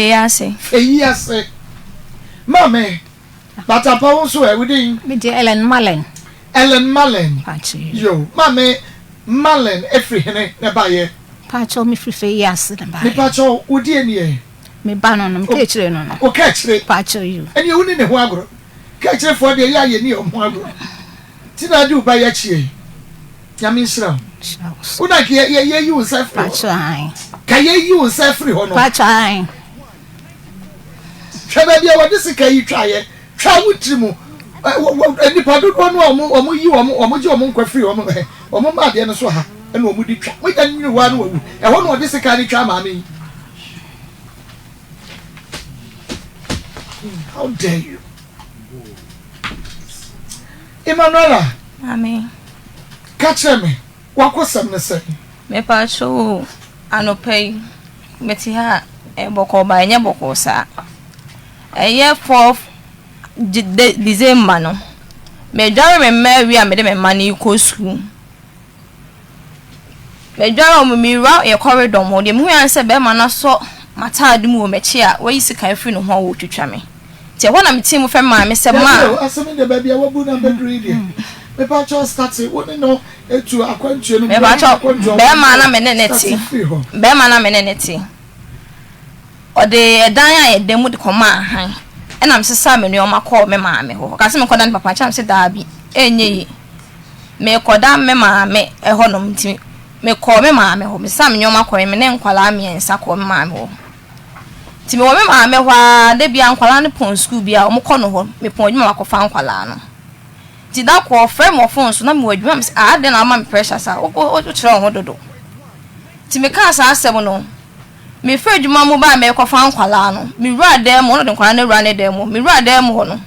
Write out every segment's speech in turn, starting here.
Eyi ase. Eyi ase. Maame, Batapa wo nso ɛ, wo din? Me deɛ Ellen Mallen. Ellen Mallen. Pakyɛ. Yo, Maame Mallen efiri hene na ɛbaeɛ? Pakyɛ me firi fɛ yi ase na baeɛ. Mepakyɛ wo deɛ ni ɛ? Me ba no no, me ka akyire no no. Wo ka akyire? Pakyɛ yo. Ɛneɛ wo ni ne ho agorɔ. Ka akyirefoɔ deɛ yɛ a yɛ ni wɔn ho agorɔ. Ti na adi wo ba yi akyi ɛ. Nyame nhyira wo. Wo na nka yɛ yɛ yi wo nsa afiri hɔ. Ka yɛ yi wo nsa afiri hɔ no. Hwɛ baabi a wɔde sika yi twa yɛ. Twa wo tiri mu. Nipa dodoɔ no a wɔn wɔn yi wɔn wɔn gye wɔn nkwa firi wɔn wɔn mma adeɛ no so ha ɛna wɔn de twa. Mogya no nwiri hɔ ara na wawu. Ɛhɔ na wɔde sika no twa maame yi. How dare you? Emmanuella, Maame. Ka kyerɛ me, w'akosɛm ne sɛn? Mepakyɛw o, anɔpa yi, mete ha a, ɛyɛ bɔkɔɔ but ɛnyɛ bɔkɔɔ saa. Ɛyɛ fourth December no, medware me mma awie a mede me mma no rekɔ sukuu. Medware wɔn, mewura yɛn corridor mu hɔ, deɛ mehui ara ne sɛ barima no asɔ m'ataade mu wɔ m'akyi a wayi sekan afiri ne ho a ɔretwitwa me. Nti ɛhɔ na meteam frɛ me maame sɛ, Dabi Ma! o, asɛm yi deɛ baabi a wabu no abɛduru yi deɛ, mepakyɛw starte wo ne no tu akwantuo no, Mepakyɛw, akwantuo a barima a na me ne no te, starte firi hɔ. barima a na me ne no te, ɔde ɛdan a yɛda mu de kɔmaa hann, ɛna mesesaa me nneɛma kɔɔ me maame hɔ. Ɔkaa sɛ menkɔda ne papa nkyɛn, na mese daabi, ɛnyɛ yie. Merekɔda me maame hɔnom nti mekɔɔ me maame hɔ. Mesesaa me nneɛma kɔeɛ, me ne nkwadaa mmiɛnsa kɔɔ me maame hɔ. Nti mewɔ me maame hɔ ara, da biara nkwadaa no pɔn sukuu bi a, wɔkɔ no hɔ. Mepɔn adwuma a makɔfa nkwadaa no. Nti da koro ɔfrɛɛ me wɔ phone so na mewɔ adwuma, mese ah adɛn na woma me pressure saa, wokyerɛ wo ho dodo. Nti mekaa saa asɛm no, mefiri adwuma mu baa merekɔfa nkwadaa no, mewuraa dan mu, ɔno de nkwadaa no awura ne dan mu, mewuraa dan mu hɔ no,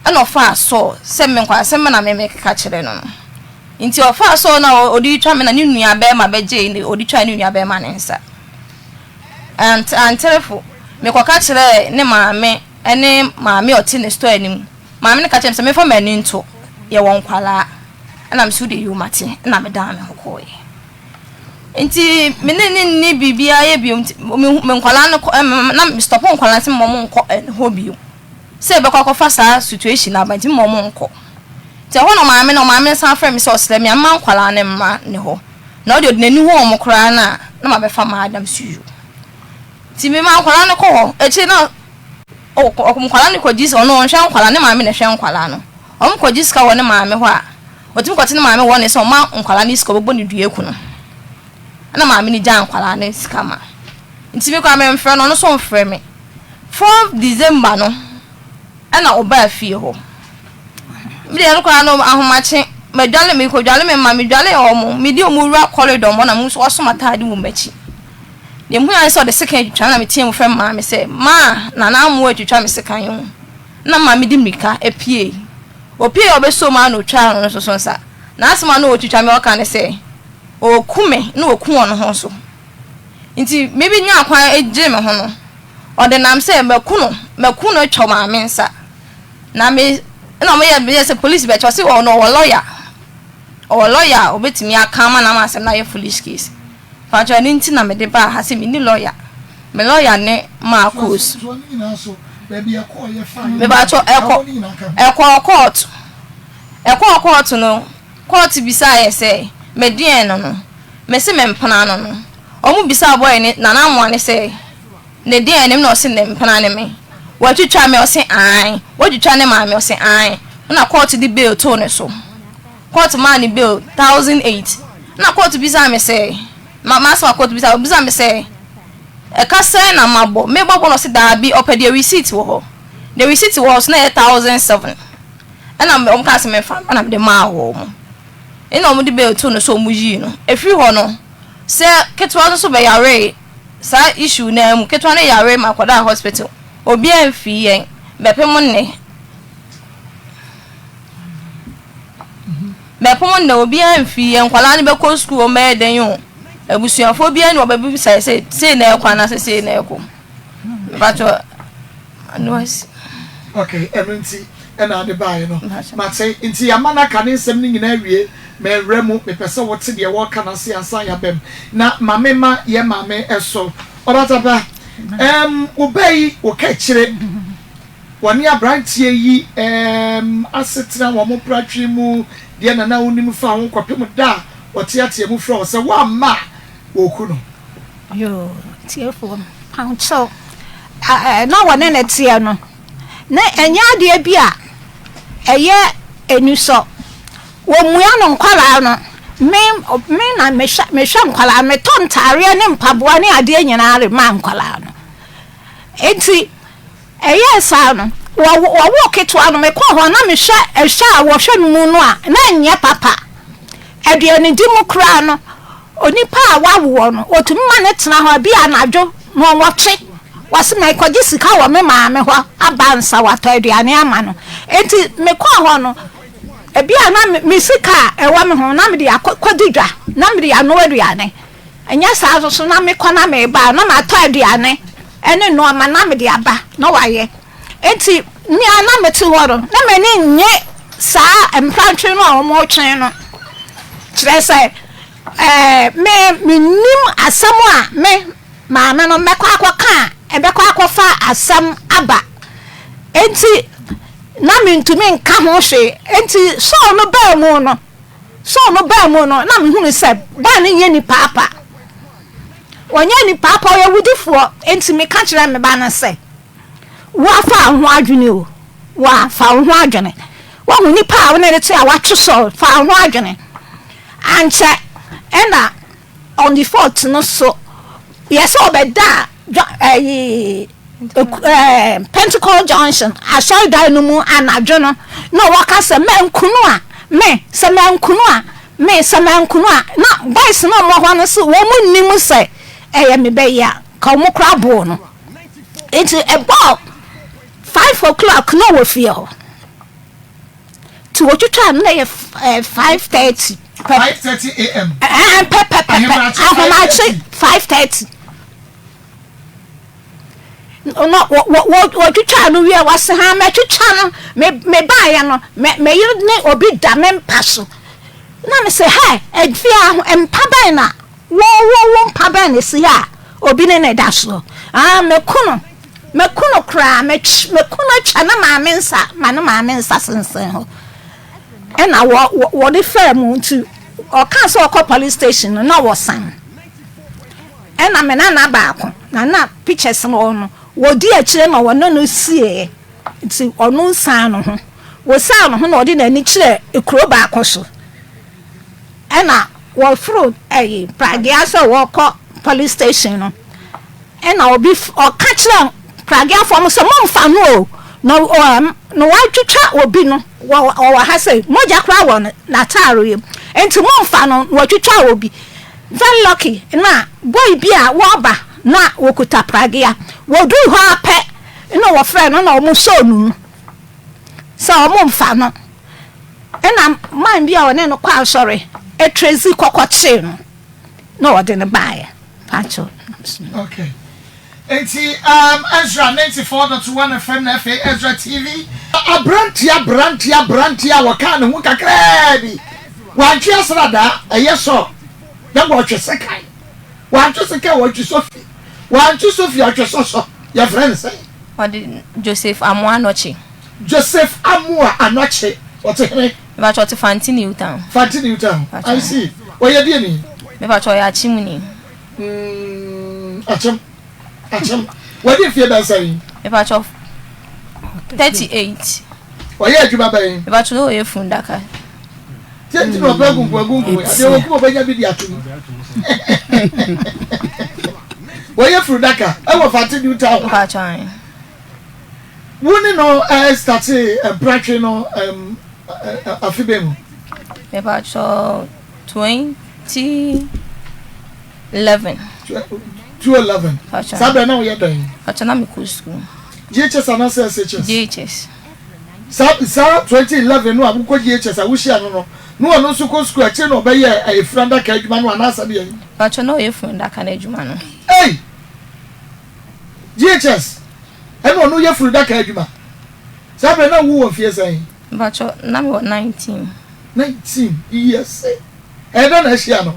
Ɛna ɔfaa Saul sɛ me nkoa, asɛm na me mekeka kyerɛ no no. Nti ɔfaa Saul na ɔde retwa me na ne nua bɛrima bɛgyee ne ɔde twaa ne nua bɛrima ne nsa. Ant anterefo, mekɔka kyerɛɛ ne maame ne maame a ɔte ne store anim. Maame no ka kyerɛɛ me sɛ memfa m'ani nto, yɛwɔ nkwalaa. Ɛna me so de yoo mate, ɛna medan me ho kɔɔeɛ. Nti me ne no nni biribiara yɛ bio nti me nkwalaa no kɔ na me stop nkwalaa no sɛ mma wɔn nkɔ hɔ bio. Sɛ yɛbɛkɔ akɔfa saa situation no aba nti mma ɔmo nkɔ. Nti ɛhɔ na ɔmaame no ɔmaame no san frɛɛ me sɛ ɔsrɛ me a mma nkwadaa no mmra ne hɔ. Na ɔdeɛ ɔde n'ani hu ɔmo koraa no a na mabɛfa m'adam so yio. Nti mema nkwadaa no kɔ hɔ. Akyire na ɔkɔ nkwadaa no kɔgye sika ɔno ɔnhwɛ nkwadaa ne maame na ɛhwɛ nkwadaa no. Ɔmo kɔgye sika wɔ ne maame hɔ a ɔtumi kɔte ne maame wɔ ne sɛ ɔma nkwadaa no sika ɔbɛbɔ ne dua aku no. Ɛna maame no gyaa nkwadaa no sika ma. Nti me koraa memfrɛ no ɔno nso mfrɛ me. Fourth December no ɛna ɔbaa fie hɔ. Me deɛ ɛno koraa no ahomakye madwale mekɔdwale me mma medwale wɔn mede wɔn wura corridor mu na mehu sɛ waso m'ataade wɔ m'akyi. Deɛ mehu ara ne sɛ ɔde sekan atwitwa me na meteɛ mu frɛ me maame sɛ maa Nana Amoah atwitwa me sekan o. Na maame de mmirika pue. Ɔpue a ɔbɛsoo mu ara na ɔtwaa no nso so nsa. N'asɛm a na ɔretwitwa me ɔka ne sɛ ɔreku me na waku ɔno ho nso. Nti me bi nyaa kwan gyee me ho no, ɔde nam sɛ maku no, maku no atwa maame nsa. Na me, ɛna ɔmo yɛ yɛ sɛ polisi bɛkyɛ, ɔse ɔno ɔwɔ lɔya, ɔwɔ lɔya a ɔbɛtumi aka ama no ama asɛm no ayɛ foolish case. Mpakyɛw ɛno nti na mede baa ha sɛ menni lɔya, me lɔya ne Marcos. Mepakyɛw ɛkɔ, ɛkɔɔ kɔɔto, ɛkɔɔ kɔɔto no, kɔɔto bisaa yɛ sɛ medeɛn no no. Mese me mpena no no. Ɔmo bisaa boy no Nana Amoah no sɛ ne deɛn ne me na ɔse ne mpena ne me. Watwitwa me ɔse aane. Watwitwa ne maame ɔse aane. Ɛna court de bail too ne so. Court maa no bail 1008. Ɛna court bisaa me sɛ ma m'asɛm a court bisaa ɔbisaa me sɛ ɛka sɛn na mabɔ. Mebɔ bɔ no ɔse daabi ɔpɛ deɛ receipt wɔ hɔ. Deɛ receipt wɔ hɔ so na ɛyɛ 1007. Ɛna ɔmo kaa sɛ memfa mma na mede maa wɔn. Nna wɔde bail too no so wɔyii no. Ɛfiri hɔ no, sɛ ketewa no nso bɛyaree saa issue no ara mu, ketewa no yaree ma kɔdaa hospital. Obiara amfii yɛn bɛpem nnɛ. Bɛpem nnɛ obiara amfii yɛn. Nkwadaa no bɛkɔ sukuu wɔbɛyɛ dɛn o, abusuafoɔ biara nni hɔ a wɔbɛbisa yɛn sɛ sei na ɛrekɔ anaasɛ sei na ɛrekɔ. Mpakyɛ ano asi. Okay, ɛno nti ɛna ade baeɛ no. Mate, nti yɛama no aka ne nsɛm no nyinaa awie. Manwura mu, mepɛ sɛ wote deɛ wɔreka no ase ansa yɛaba mu. Na ma memma yɛn maame so. Ɔbatapa, Ɛɛm, wo ba yi, wo kɛkyere, wɔne aberanteɛ yi ɛɛm asetena, wɔn mpratwe mu, deɛ na na wonim fa ho kɔpem da a wɔteatea mu frɛ wo sɛ woamma a wɔku no. Yoo, tiefoɔ, mpawokyɛw, na wɔne no teɛ no, na ɛnyɛ adeɛ bi a ɛyɛ anisɔ. Wɔmmua no nkwadaa no, me, me na mehwɛ, mehwɛ nkwadaa no, metɔ ntaareɛ ne mpaboa ne adeɛ nyinaa de ma nkwadaa no. Enti, ɛyɛɛ saa no, wɔwoo ketewa no, mekɔɔ hɔ na mehwɛ ɛhwɛ a wɔhwɛ no mu no a, na ɛnyɛ papa. Aduanedi mu koraa no, Onipa a wawoɔ no, wɔtumi ma no tena hɔ bi anadwo nnɔnwɔtwe. Wɔse mekɔgye sika wɔ me maame hɔ aba ansa watɔ aduane ama no. Enti mekɔɔ hɔ no, ebi a na me sika a ɛwɔ me ho na mede akɔdi dwa, na mede anoa aduane. Ɛnyɛ saa nso so na mekɔ na meba a, na matɔ aduane ne nnoɔma na mede aba na wayɛ. Enti me a na mete hɔ no, na m'ani nnye saa mprantwe no a wɔretwe no. Kyerɛ sɛ, ɛɛ, me mennim asɛm a me maame no mɛkɔ akɔka a ɛbɛkɔ akɔfa asɛm aba. Enti na mentumi nka ho hwee. Enti Saul no baa mu no, Saul no baa mu no, na mehunu sɛ baa no nyɛ nipa apa. Ɔnyɛ nipa apa, ɔyɛ wudifoɔ. Enti meka kyerɛɛ me ba no sɛ, Woafa wo ho adwene o, woafa wo ho adwene. Woahu nipa a wo ne no te a watwe sɔre, fa wo ho adwene. Ankyɛ ɛna on the fourth no so, yɛ sɛ ɔbɛda ɛyi ɛɛ Pentecost Junction asɔredan no mu anadwo no, na wɔka sɛ mankunu a, me sɛ mankunu a, me sɛ mankunu a, na boys no a wɔwɔ hɔ no so wɔn nnim sɛ ɛyɛ me bɛyɛ a, ka wɔn koraa boo no. Nti ɛbɔɔ 5 o'clock na ɔwɔ fie hɔ. Nti wɔtwitwaa no na ɛyɛ 5:30. 5:30 a.m. Pɛpɛpɛpɛ ahomakye 5:30. Na wɔtwitwaa no wie wɔse ha mɛtwitwa no me me baeɛ no me me yere ne obi da me mpa so. Na me sɛ hɛ ɛfie mpa bɛn na Wo wo wo mpa bɛn na esi ha a obi ne no da soɔ? Ah, mɛku no. Mɛku no koraa. Mɛtw mɛku no atwa ne maame nsa ma ne maame nsa sensɛn hɔ. Ɛna wɔ wɔ wɔde faa mu nti ɔkaa sɛ ɔkɔ police station no na wɔsan. Ɛna me nana baako, nana pictures no wɔ no, wɔdi akyire na wɔne no sieɛ. Nti ɔno nsan no ho. Wɔsan no ho na ɔde n'ani kyerɛ kuro baako so. Ɛna wɔforo ɛyi pragea sɛ wɔkɔ police station no ɛna obi ɔka kyerɛ prageafoɔ mo sɛ momfa no o na ɔɛm na watwitwa obi no wɔ ɔwɔ ha sɛ mogya koraa wɔ n'ataare yi nti momfa no na watwitwa obi. Very lucky na boy bi a wɔba na wɔkuta pragea wɔduru hɔ ara pɛ na wɔfrɛ no na wɔn sɔɔ no mu sɛ wɔn mfa no. Ɛna man bi a ɔne no kɔ asɔre Tracy kɔkɔkyee no na ɔde no baeɛ. Pakyɛw. Okay. Enti um, Ezra 94.1 FM na afei Ezra TV. Aberanteɛ aberanteɛ aberanteɛ a wɔkaa ne ho kakraa bi. Wantwe asradaa, ɛyɛ sɔ na wɔtwe sekan. Wantwe sekan, wɔtwe sofi. Wantwe sofi, ɔtwe sɔsɔ. Yɛfrɛ no sɛn? Ɔde Joseph Amoah Anokye. Joseph Amoah Anokye, ɔte hene? Mepakyɛ ɔte Fanti New Town. Fanti New Town, I see. Ɔyɛ deɛ ni? Mepakyɛ ɔyɛ Akyem ni. Akyem, Akyem. Wadi mfie bɛn sɛn? Mepakyɛ 38. Ɔyɛ adwuma bɛn? Mepakyɛ ɔyɛ fundaka. Sɛ nti na ɔpɛ agungun agungun adeɛ wɔ kum ɔbɛnya bi de ato mu. Wɔyɛ fundaka ɛwɔ Fanti New Town. Mepakyɛ ayi. Wo ne no startee mpratwe no afe bɛn mu? Mepakyɛ 2011. 2011. Saa berɛ na woyɛ dɛn? Pakyɛ na mekɔ sukuu. JHS anaasɛ SHS? JHS. Saa saa 2011 no a wokɔ JHS a wohyia no no, na ɔno nso kɔ sukuu akyire na ɔbɛyɛɛ efunu adaka adwuma no anaasɛ deɛn? Pakyɛ na ɔyɛ funu adaka no adwuma no. Ei! JHS. Ɛna ɔno yɛ funu daka adwuma. Saa berɛ na wo wɔ mfeɛ sɛn? Mpakyɛ na me wɔ 19. 19 years. Ɛyɛ dɛn na ahyia no?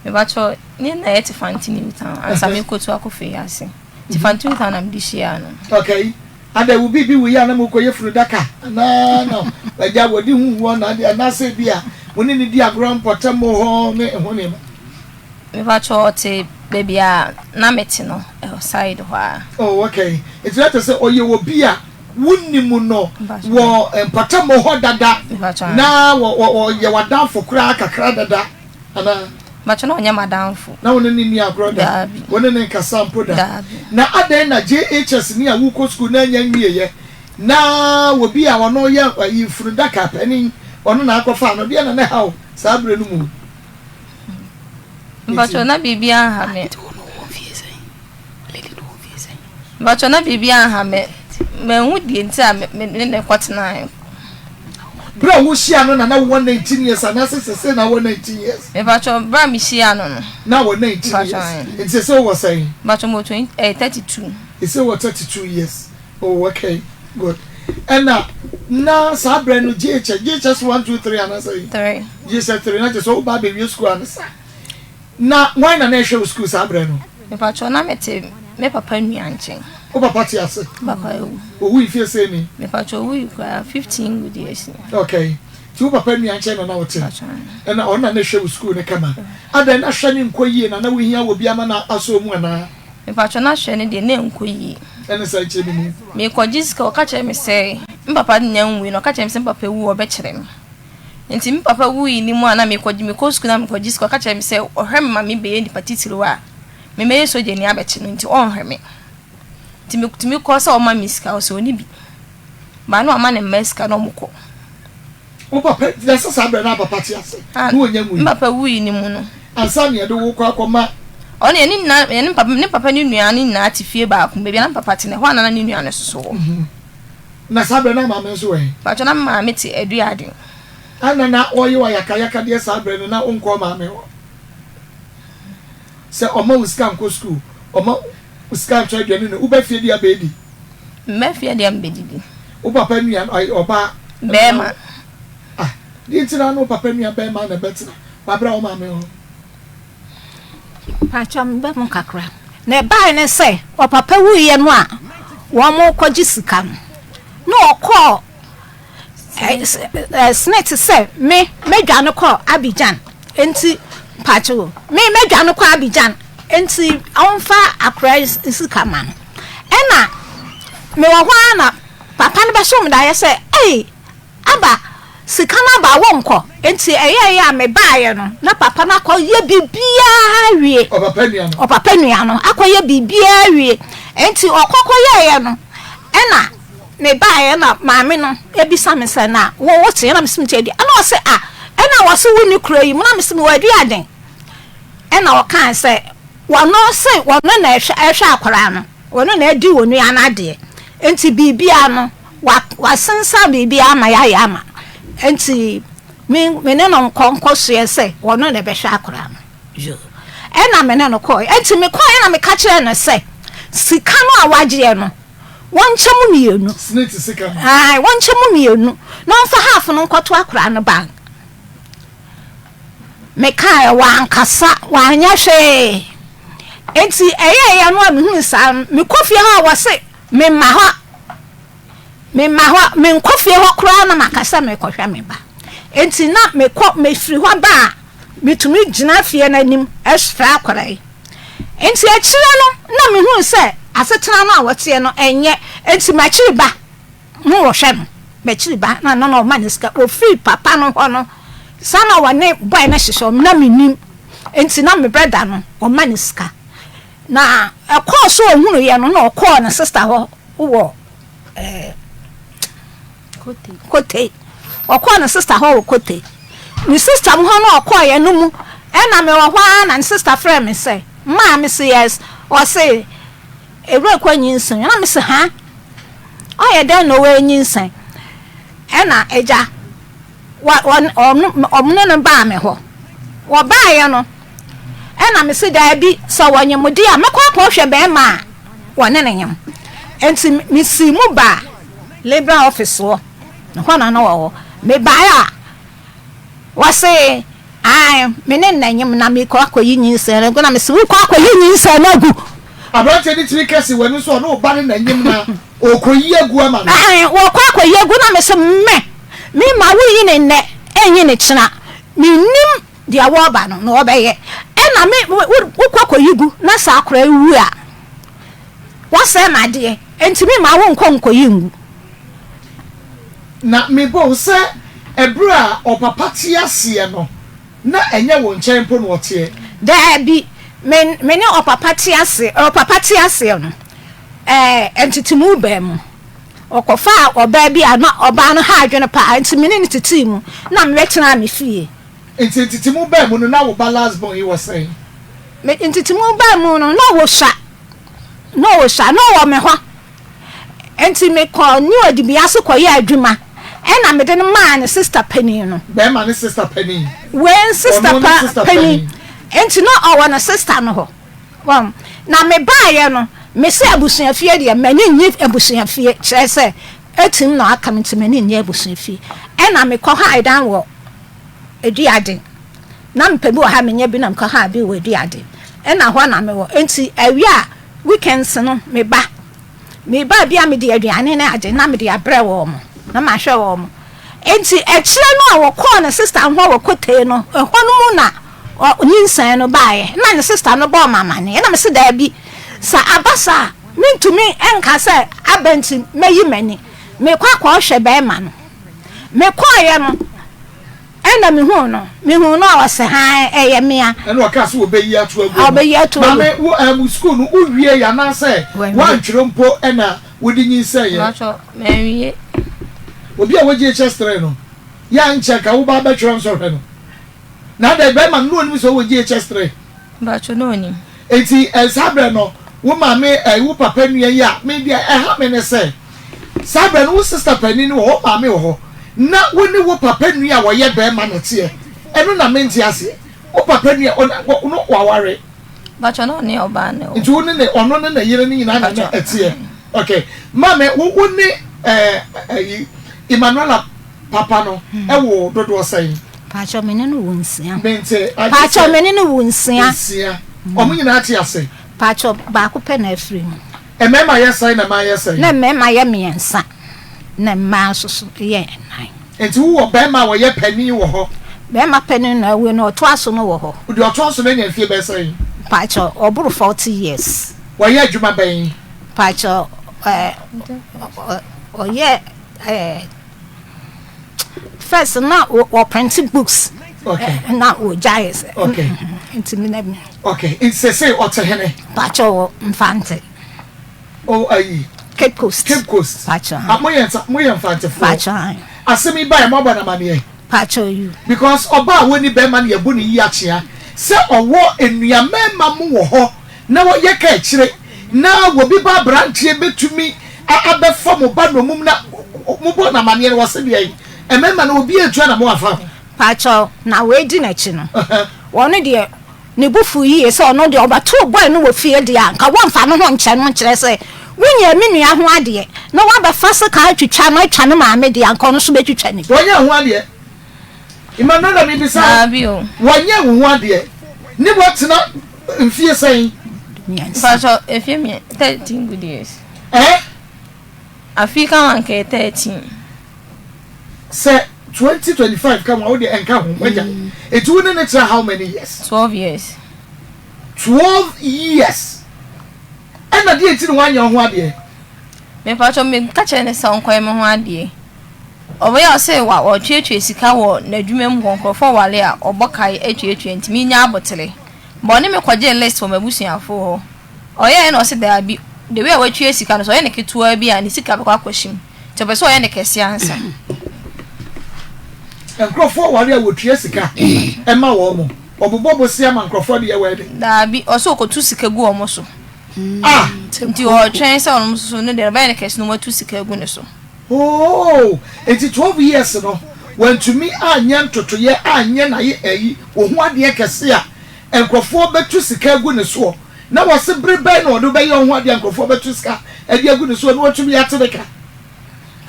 Mepakyɛ ne na yɛte Fante New Town ansa me kɔtu akɔ Fei ase. Nti Fantumi town na mede hyiaa no. Okay. Ada wo biribi wui a na mokɔyɛ funu daka anaa na agya wɔde hu wuo na adeɛ anaasɛ bi a mo ne no di agorɔ mpɔtam hɔ ne ɛho nneɛma. Mepakyɛw ɔte baabi a na mete no ɛhɔ side hɔ a. Oh okay nti na kyerɛ sɛ ɔyɛ obi a wonim no wɔ mpɔtam hɔ dada na ɔyɛ w'adamfo koraa kakra dada anaa? Mepakyɛw na ɔnyɛ m'adamfo. Na wo ne no nni agorɔ da? Daabi. Wo ne no nkasa mpo da? Daabi. Na adɛn na JHS ni a wokɔ sukuu na annya nwieɛ na obi a ɔno yɛ ayi funudaka panin ɔno na akɔfaa no deɛ na na ɛha wo saa berɛ no mu? Mpakyɛw na biribiara nha me. Mpakyɛw na biribiara nha me. Manhu deɛ nti a me ne no kɔtenaeɛ. Berɛ a wohyiaa no na na wowɔ 19 years anaasɛ sesei na wowɔ 19 years? Mepakyɛw berɛ a mehyiaa no no. Na wɔ 19 years. Nti sesei wowɔ sɛn? Mepakyɛw mewɔ 20 eh, 32. Sesei wowɔ 32 years. Oh okay good. Ɛna na saa berɛ no JHS, JHS 1, 2, 3 anaasɛ? 3. JHS 3 na kyerɛ sɛ woba abɛwie sukuu ansa. Na hwan na na ɛhwɛ wo sukuu saa berɛ no? Mepakyɛw, na mete me papa nua nkyɛn. Wo papa te ase? Me papa awu. Owui mfeɛ sɛn ni? Mepakyɛw, owui koraa 15 good years ni. Okay. Nti wo papa nua nkyɛn na na wote? Mepakyɛw. Ɛna ɔno na na ɛhwɛ wo sukuu no kama? Adɛn, na hwɛ no nkɔ yie na na wohia obi ama no asɔ wo mu anaa? Mepakyɛw, na hwɛ no deɛ na ɛnkɔ yie. Ɛne sɛn? Kyerɛ me mu. Mekɔgye sika, ɔka kyerɛɛ me sɛ, me papa nnya nwui no, ɔka kyerɛɛ me sɛ me papa wu a ɔbɛkyere me. Enti me papa wui no mu a na mekɔ mekɔ sukuu na mekɔgye sika, ɔka kyerɛɛ me sɛ ɔhwɛ me ma mebɛyɛ nipa titiriw a, memmɛyɛ sogyani abɛkye no nti ɔnhwɛ me. Nti metumi kɔ sɛ ɔma me sika, ɔsɛ ɔnni bi. Baa na wama ne mma sika na wɔkɔ. Wo papa, na sɛ saa berɛ na papa te ase na ɔnya nwui? Me papa wui no mu no. Ansa na yɛde wo kɔ akɔma. Ɔno yɛne nyinaa, yɛne papa, ne papa ne nua no nyinaa te fie baako mu, baabi a na me papa te no, ɛhɔ a na na ne nua no nso so wɔ. Na saa berɛ na maame nso wɔ he? Mpakyɛ na me maame te Aduaden. Ɛna na ɔyɛ wo ayakayakadeɛ saa berɛ no na wonkɔɔ maame hɔ? Sɛ ɔma wo sika nkɔ sukuu, ɔma wo sika ntɔ aduane no, woba fie deɛ abɛɛdi? Meba fie deɛ mebɛdidi. Wo papa nua no ɔyɛ ɔbaa? Bɛɛma. Ah, deɛ nti na ne wo papa nua bɛɛma na ɛbɛtena wabra wo maame hɔ? Mpakyɛ meba mu kakra. Na ɛbae ne sɛ ɔpapa wuiɛ no a wɔrekɔgye sika no, na ɔkɔɔ Smith sɛ me mɛdwane kɔ Abidjan nti mpakyɛ o me mɛdwane kɔ Abidjan nti ɔmfa akora yi sika ma no. Ɛna mewɔ hɔ ara na papa no bɛso me daeɛ sɛ ei Aba, sika no aba a wonkɔ. Enti ɛyɛeɛ a mebaeɛ no, na papa no akɔyɛ biribiara awie. Ɔpapa nua no. Ɔpapa nua no akɔyɛ biribiara awie. Enti ɔkɔ kɔyɛeɛ no, ɛna mebaeɛ na maame no bisa me sɛ, na wo wote? Ɛna mese mete Adua. Ɛna ɔse ah, ɛna wɔse wonni kuro yi mu? Na mese mewɔ Aduaden. Ɛna ɔkae sɛ wɔno se wɔno na ɛhwɛ ɛhwɛ akwadaa no, wɔno na adi wɔn nua no adeɛ. Enti biribiara no, Wa wasensan biribiara ama yɛayɛ ama no. Enti me me ne no nkɔ nkɔsoɛ sɛ ɔno na ɛbɛhwɛ akwadaa no. Yoo. Ɛna me ne no kɔeɛ. Enti mekɔeɛ na meka kyerɛɛ no sɛ sika no a wagyeɛ no, wɔnkyɛ mu mmienu. Snit sika no. Ae, wɔnkyɛ mu mmienu na ɔmfa half no nkɔto akwadaa no bank. Mekaeɛ, wankasa, wanyɛ hwee. Enti ɛyɛeɛ no a mehuu saa no, mekɔ fie hɔ a wɔse memma hɔ. Memma hɔ, menkɔ fie hɔ koraa na maka sɛ merekɔhwɛ me ba. Enti na mekɔ, mefiri hɔ ba a, metumi gyina fie no anim frɛ akwadaa yi. Enti akyire no, na mehunu sɛ asetena no a wɔteɛ no, ɛnyɛ. Enti m'akyiri ba no wɔhwɛ no, m'akyiri ba na na ɔma no sika. Ɔfiri papa no hɔ no, saa na wɔne boy no hyehyɛ wɔn, na mennim. Enti na me brɛda no, ɔma no sika. Na ɛkɔɔ so ɔhunuiɛ no, na ɔkɔɔ ne sista hɔ wɔ ɛɛ Kote. Ɔkɔɔ ne sista hɔ wɔ Kote. Ne sista mu hɔ no ɔkɔeɛ no mu, ɛna mewɔ hɔ ara na ne sista frɛɛ me sɛ, Maa, mese yes. Ɔse, Ewurakua nyinsɛn. Ɛna mese, ha? Ɔyɛ dɛn na ɔanyinsɛn? Ɛna agya, Wɔ, wɔn, wɔn ne no baa me hɔ. Wɔbaeɛ no, ɛna mese, Daabi, sɛ wɔnyem deɛ a, mɛkɔ akɔhwɛ barima a wɔne no nyem. Enti mesii mu baa Labour office hɔ. Ɛhɔ na na wɔwɔ. Mebaeɛ a, wɔse, Ae, me ne no na nyem, na merekɔ akɔyi nyinsɛn no agu. Na mese, Worekɔ akɔyi nyinsɛn no agu? Aberanteɛ no tumi ka si w'ani so ɔne wo ba no na nyem na ɔrekɔyi agu ama no. Aane, wɔkɔ akɔyi agu na mese me, me ma woyi no nnɛ, ɛnyi no kyena, mennim deɛ wɔreba no na wɔbɛyɛ, ɛna me, wokɔ akɔyi gu na sɛ akwadaa yi wu a, woasɛe m'adeɛ, enti me ma wonkɔ nkɔyi ngu. Na mebɔ wo sɛ ɛberɛ a ɔpapa te aseɛ no, na ɛnyɛ wo nkyɛn mpo na ɔteɛ. Daabi, me, me ne ɔpapa te ase, ɔpapa te aseɛ no, ɛɛ, ntetemu baa mu. Ɔkɔfaa ɔbaa bi a na ɔbaa no ha adwene paa, nti me ne no tetee mu, na mebɛtenaa me fie. Nti ntetemu baa mu no, na wo ba last born yi wɔ sɛn? Me, ntetemu baa mu no, na ɔsua, na ɔsua, na ɔwɔ me hɔ. Enti mekɔɔ New Edubiase kɔyɛɛ adwuma, ɛnna mede no maa ne sista panin no. Bɛrima ne sista panin. Wei sista pa panin. Enti na ɔwɔ ne sista no hɔ. Wɔn. Na mebaeɛ no, mese abusuafie deɛ, m'ani nnye abusuafie, kyerɛ sɛ, etim na aka me nti m'ani nnye abusuafie. Ɛnna mekɔhae dan wɔ Eduade. Na mepɛ bi wɔ ha, menya bi na mekɔhae bi wɔ Eduade. Ɛnna hɔ na mewɔ. Enti awia a Weekends no me ba, me ba bi a mede aduane ne ade na mede abrɛ wɔn na mahwɛ wɔn. Enti akyire no a wɔkɔɔ ne sista ho wɔ Kotei no, ɛhɔ no mu na nyinsɛn no baeɛ. Na ne sista no bɔɔ me amaneɛ na mese daabi, sɛ aba saa a mentumi nka sɛ aba nti mɛyi m'ani. Mekɔ akɔhwɛ bɛrima no. Mekɔeɛ no, Ɛna mehuu no, mehuu no a ɔse haa ɛyɛ mea. Ɛna ɔkaa sɛ wɔbɛyi ato aguo no. Ɔbɛyi ato aguo. Maame, wo ɛɛm sukuu no wo wie yɛ anaasɛ woantwerɛ mpo ɛna wode nyinsɛn yɛ? Mpakyɛ manwie. Obi a wɔ JHS 3 no yɛ ankyɛ nka wo ba bɛtwerɛ nsɔhwɛ no. Na adɛn bɛɛma no na ɔnim sɛ wowɔ JHS 3? Mpakyɛ na ɔnim. Enti saa berɛ no wo maame ɛɛ wo papa nua yi a me deɛ ɛha me ne sɛ saa berɛ no wo sister panin no wɔ hɔ wo maame wɔ hɔ na wo ne wo papa nua a ɔyɛ bɛɛma na ɛteɛ ɛno na mente aseɛ wo papa nua ɔno no waware. Mpakyɛ na ɔne ɔbaa na ɛwɔ. Nti wo ne ne ɔno ne ne yere no nyinaa na na ɛteɛ okay maame wo wo ne ɛɛ ɛyi Emmanuela papa no ɛwɔ dodoɔ sɛn. Pakyɛ me ne no wɔ nsia. Mente agye Pakyɛ sɛ me ne no wɔ nsia. nsia. Wɔn nyinaa te ase. Pakyɛ baako pɛ na afiri mu. Mmarima yɛ sɛn na mmaa yɛ sɛn? Na mmarima yɛ mmiɛnsa na mmaa nso so yɛ nnan. Nti wowɔ barima a ɔyɛ panin wɔ hɔ? Barima panin na awu no ɔtoa so no wɔ hɔ. Deɛ ɔtoa so no anya mfie bɛyɛ sɛn? Pakyɛ ɔboro 40 years. Wɔyɛ adwuma bɛn? Pakyɛ ɛɛ ɔyɛ ɛɛ. First na wɔ print books. Okay. Na wɔ gyae sɛ. Okay. Nti mi na mi. Okay. Nti sɛ sɛ ɔte hene. Pakyɛ wɔ Mfante. Oh ayi. Cape Coast. Cape Coast. Pakyɛ. Ah mo yɛ nsa mo yɛ Mfantefoɔ. Pakyɛ. Asɛm yi ba yɛ mo abɔ na amaneɛ. Pakyɛ you. Because ɔbaa a wɔnni bɛrima no yɛbu no yi akyea sɛ ɔwɔ nnua mmarima mo wɔ hɔ na wɔyɛ ka akyire na wɔbi ba abranteɛ bɛtumi abɛfa mo ba nɔmum na mo bɔ no amaneɛ no wɔse deɛn mmarima no obi antu anamɔ amfa ho. Pakyɛw na wei di nakyi no wɔno deɛ ne bo fu yie sɛ ɔno deɛ ɔbɛtoo boy no wɔ fie deɛ a nka wɔnfa ne ho nkyɛ no nkyerɛ sɛ wonyɛɛ me nua ho adeɛ na wabɛfa sekan atwitwa no atwa ne maame deɛ a nka ɔno nso bɛtwitwa ne bi. Wɔnyɛɛ ho adeɛ Emmanuela mebisa wo wɔnyɛɛ wo ho adeɛ ne woatena Mfie sɛn? Mmiɛnsa. Mpatsɔ mfie mmiɛ 13 good years. Eh? Afi ka ho anka yɛ 13. Sɛ 2025 ka ho a wo deɛ ɛnka ho wagya. Mm. Eti wo ne ne tra how many years? 12 years. 12 years. Ɛna deɛ nti na wanyɛ ho adeɛ? Mepatsɔ me ka kyerɛ ne sɛ ɔnkɔyɛ me ho adeɛ. Ɔbɛyɛ ɔsɛ wa ɔtuatua sika wɔ n'adwuma mu hɔ nkurɔfoɔ wale a ɔbɔ kae atuatua nti menya abotere. But ɔne me kɔgyee list wɔ m'abusuafo hɔ. Ɔyɛɛ na ɔse daabi, the way a watua sika no sɛ ɔyɛ no ketewaa bi a ne sika bɛkɔ akɔhyem. Nti ɔpɛ sɛ ɔyɛ no kɛse ansa. Nkurɔfoɔ ware a wɔtua sika ma wɔn. Wɔbobɔ bosea ma nkurɔfoɔ de yɛ wedding. Daabi, ɔse ɔkɔtu sika gu wɔn so. Ah! Nti ɔretwɛn sɛ ɔno nso so ne deɛ ɔbɛyɛ no kɛse na wɔatu sika agu ne so. Oh! Nti 12 years no wantumi anyɛ ntotoeɛ anyɛ n'aye ayi wo ho adeɛ kɛse a nkurɔfoɔ bɛtu sika agu ne soɔ na wɔse bere bɛn na ɔde bɛyɛ wo ho adeɛ a nkurɔfoɔ bɛtu sika de agu ne soɔ na watumi ate ne ka?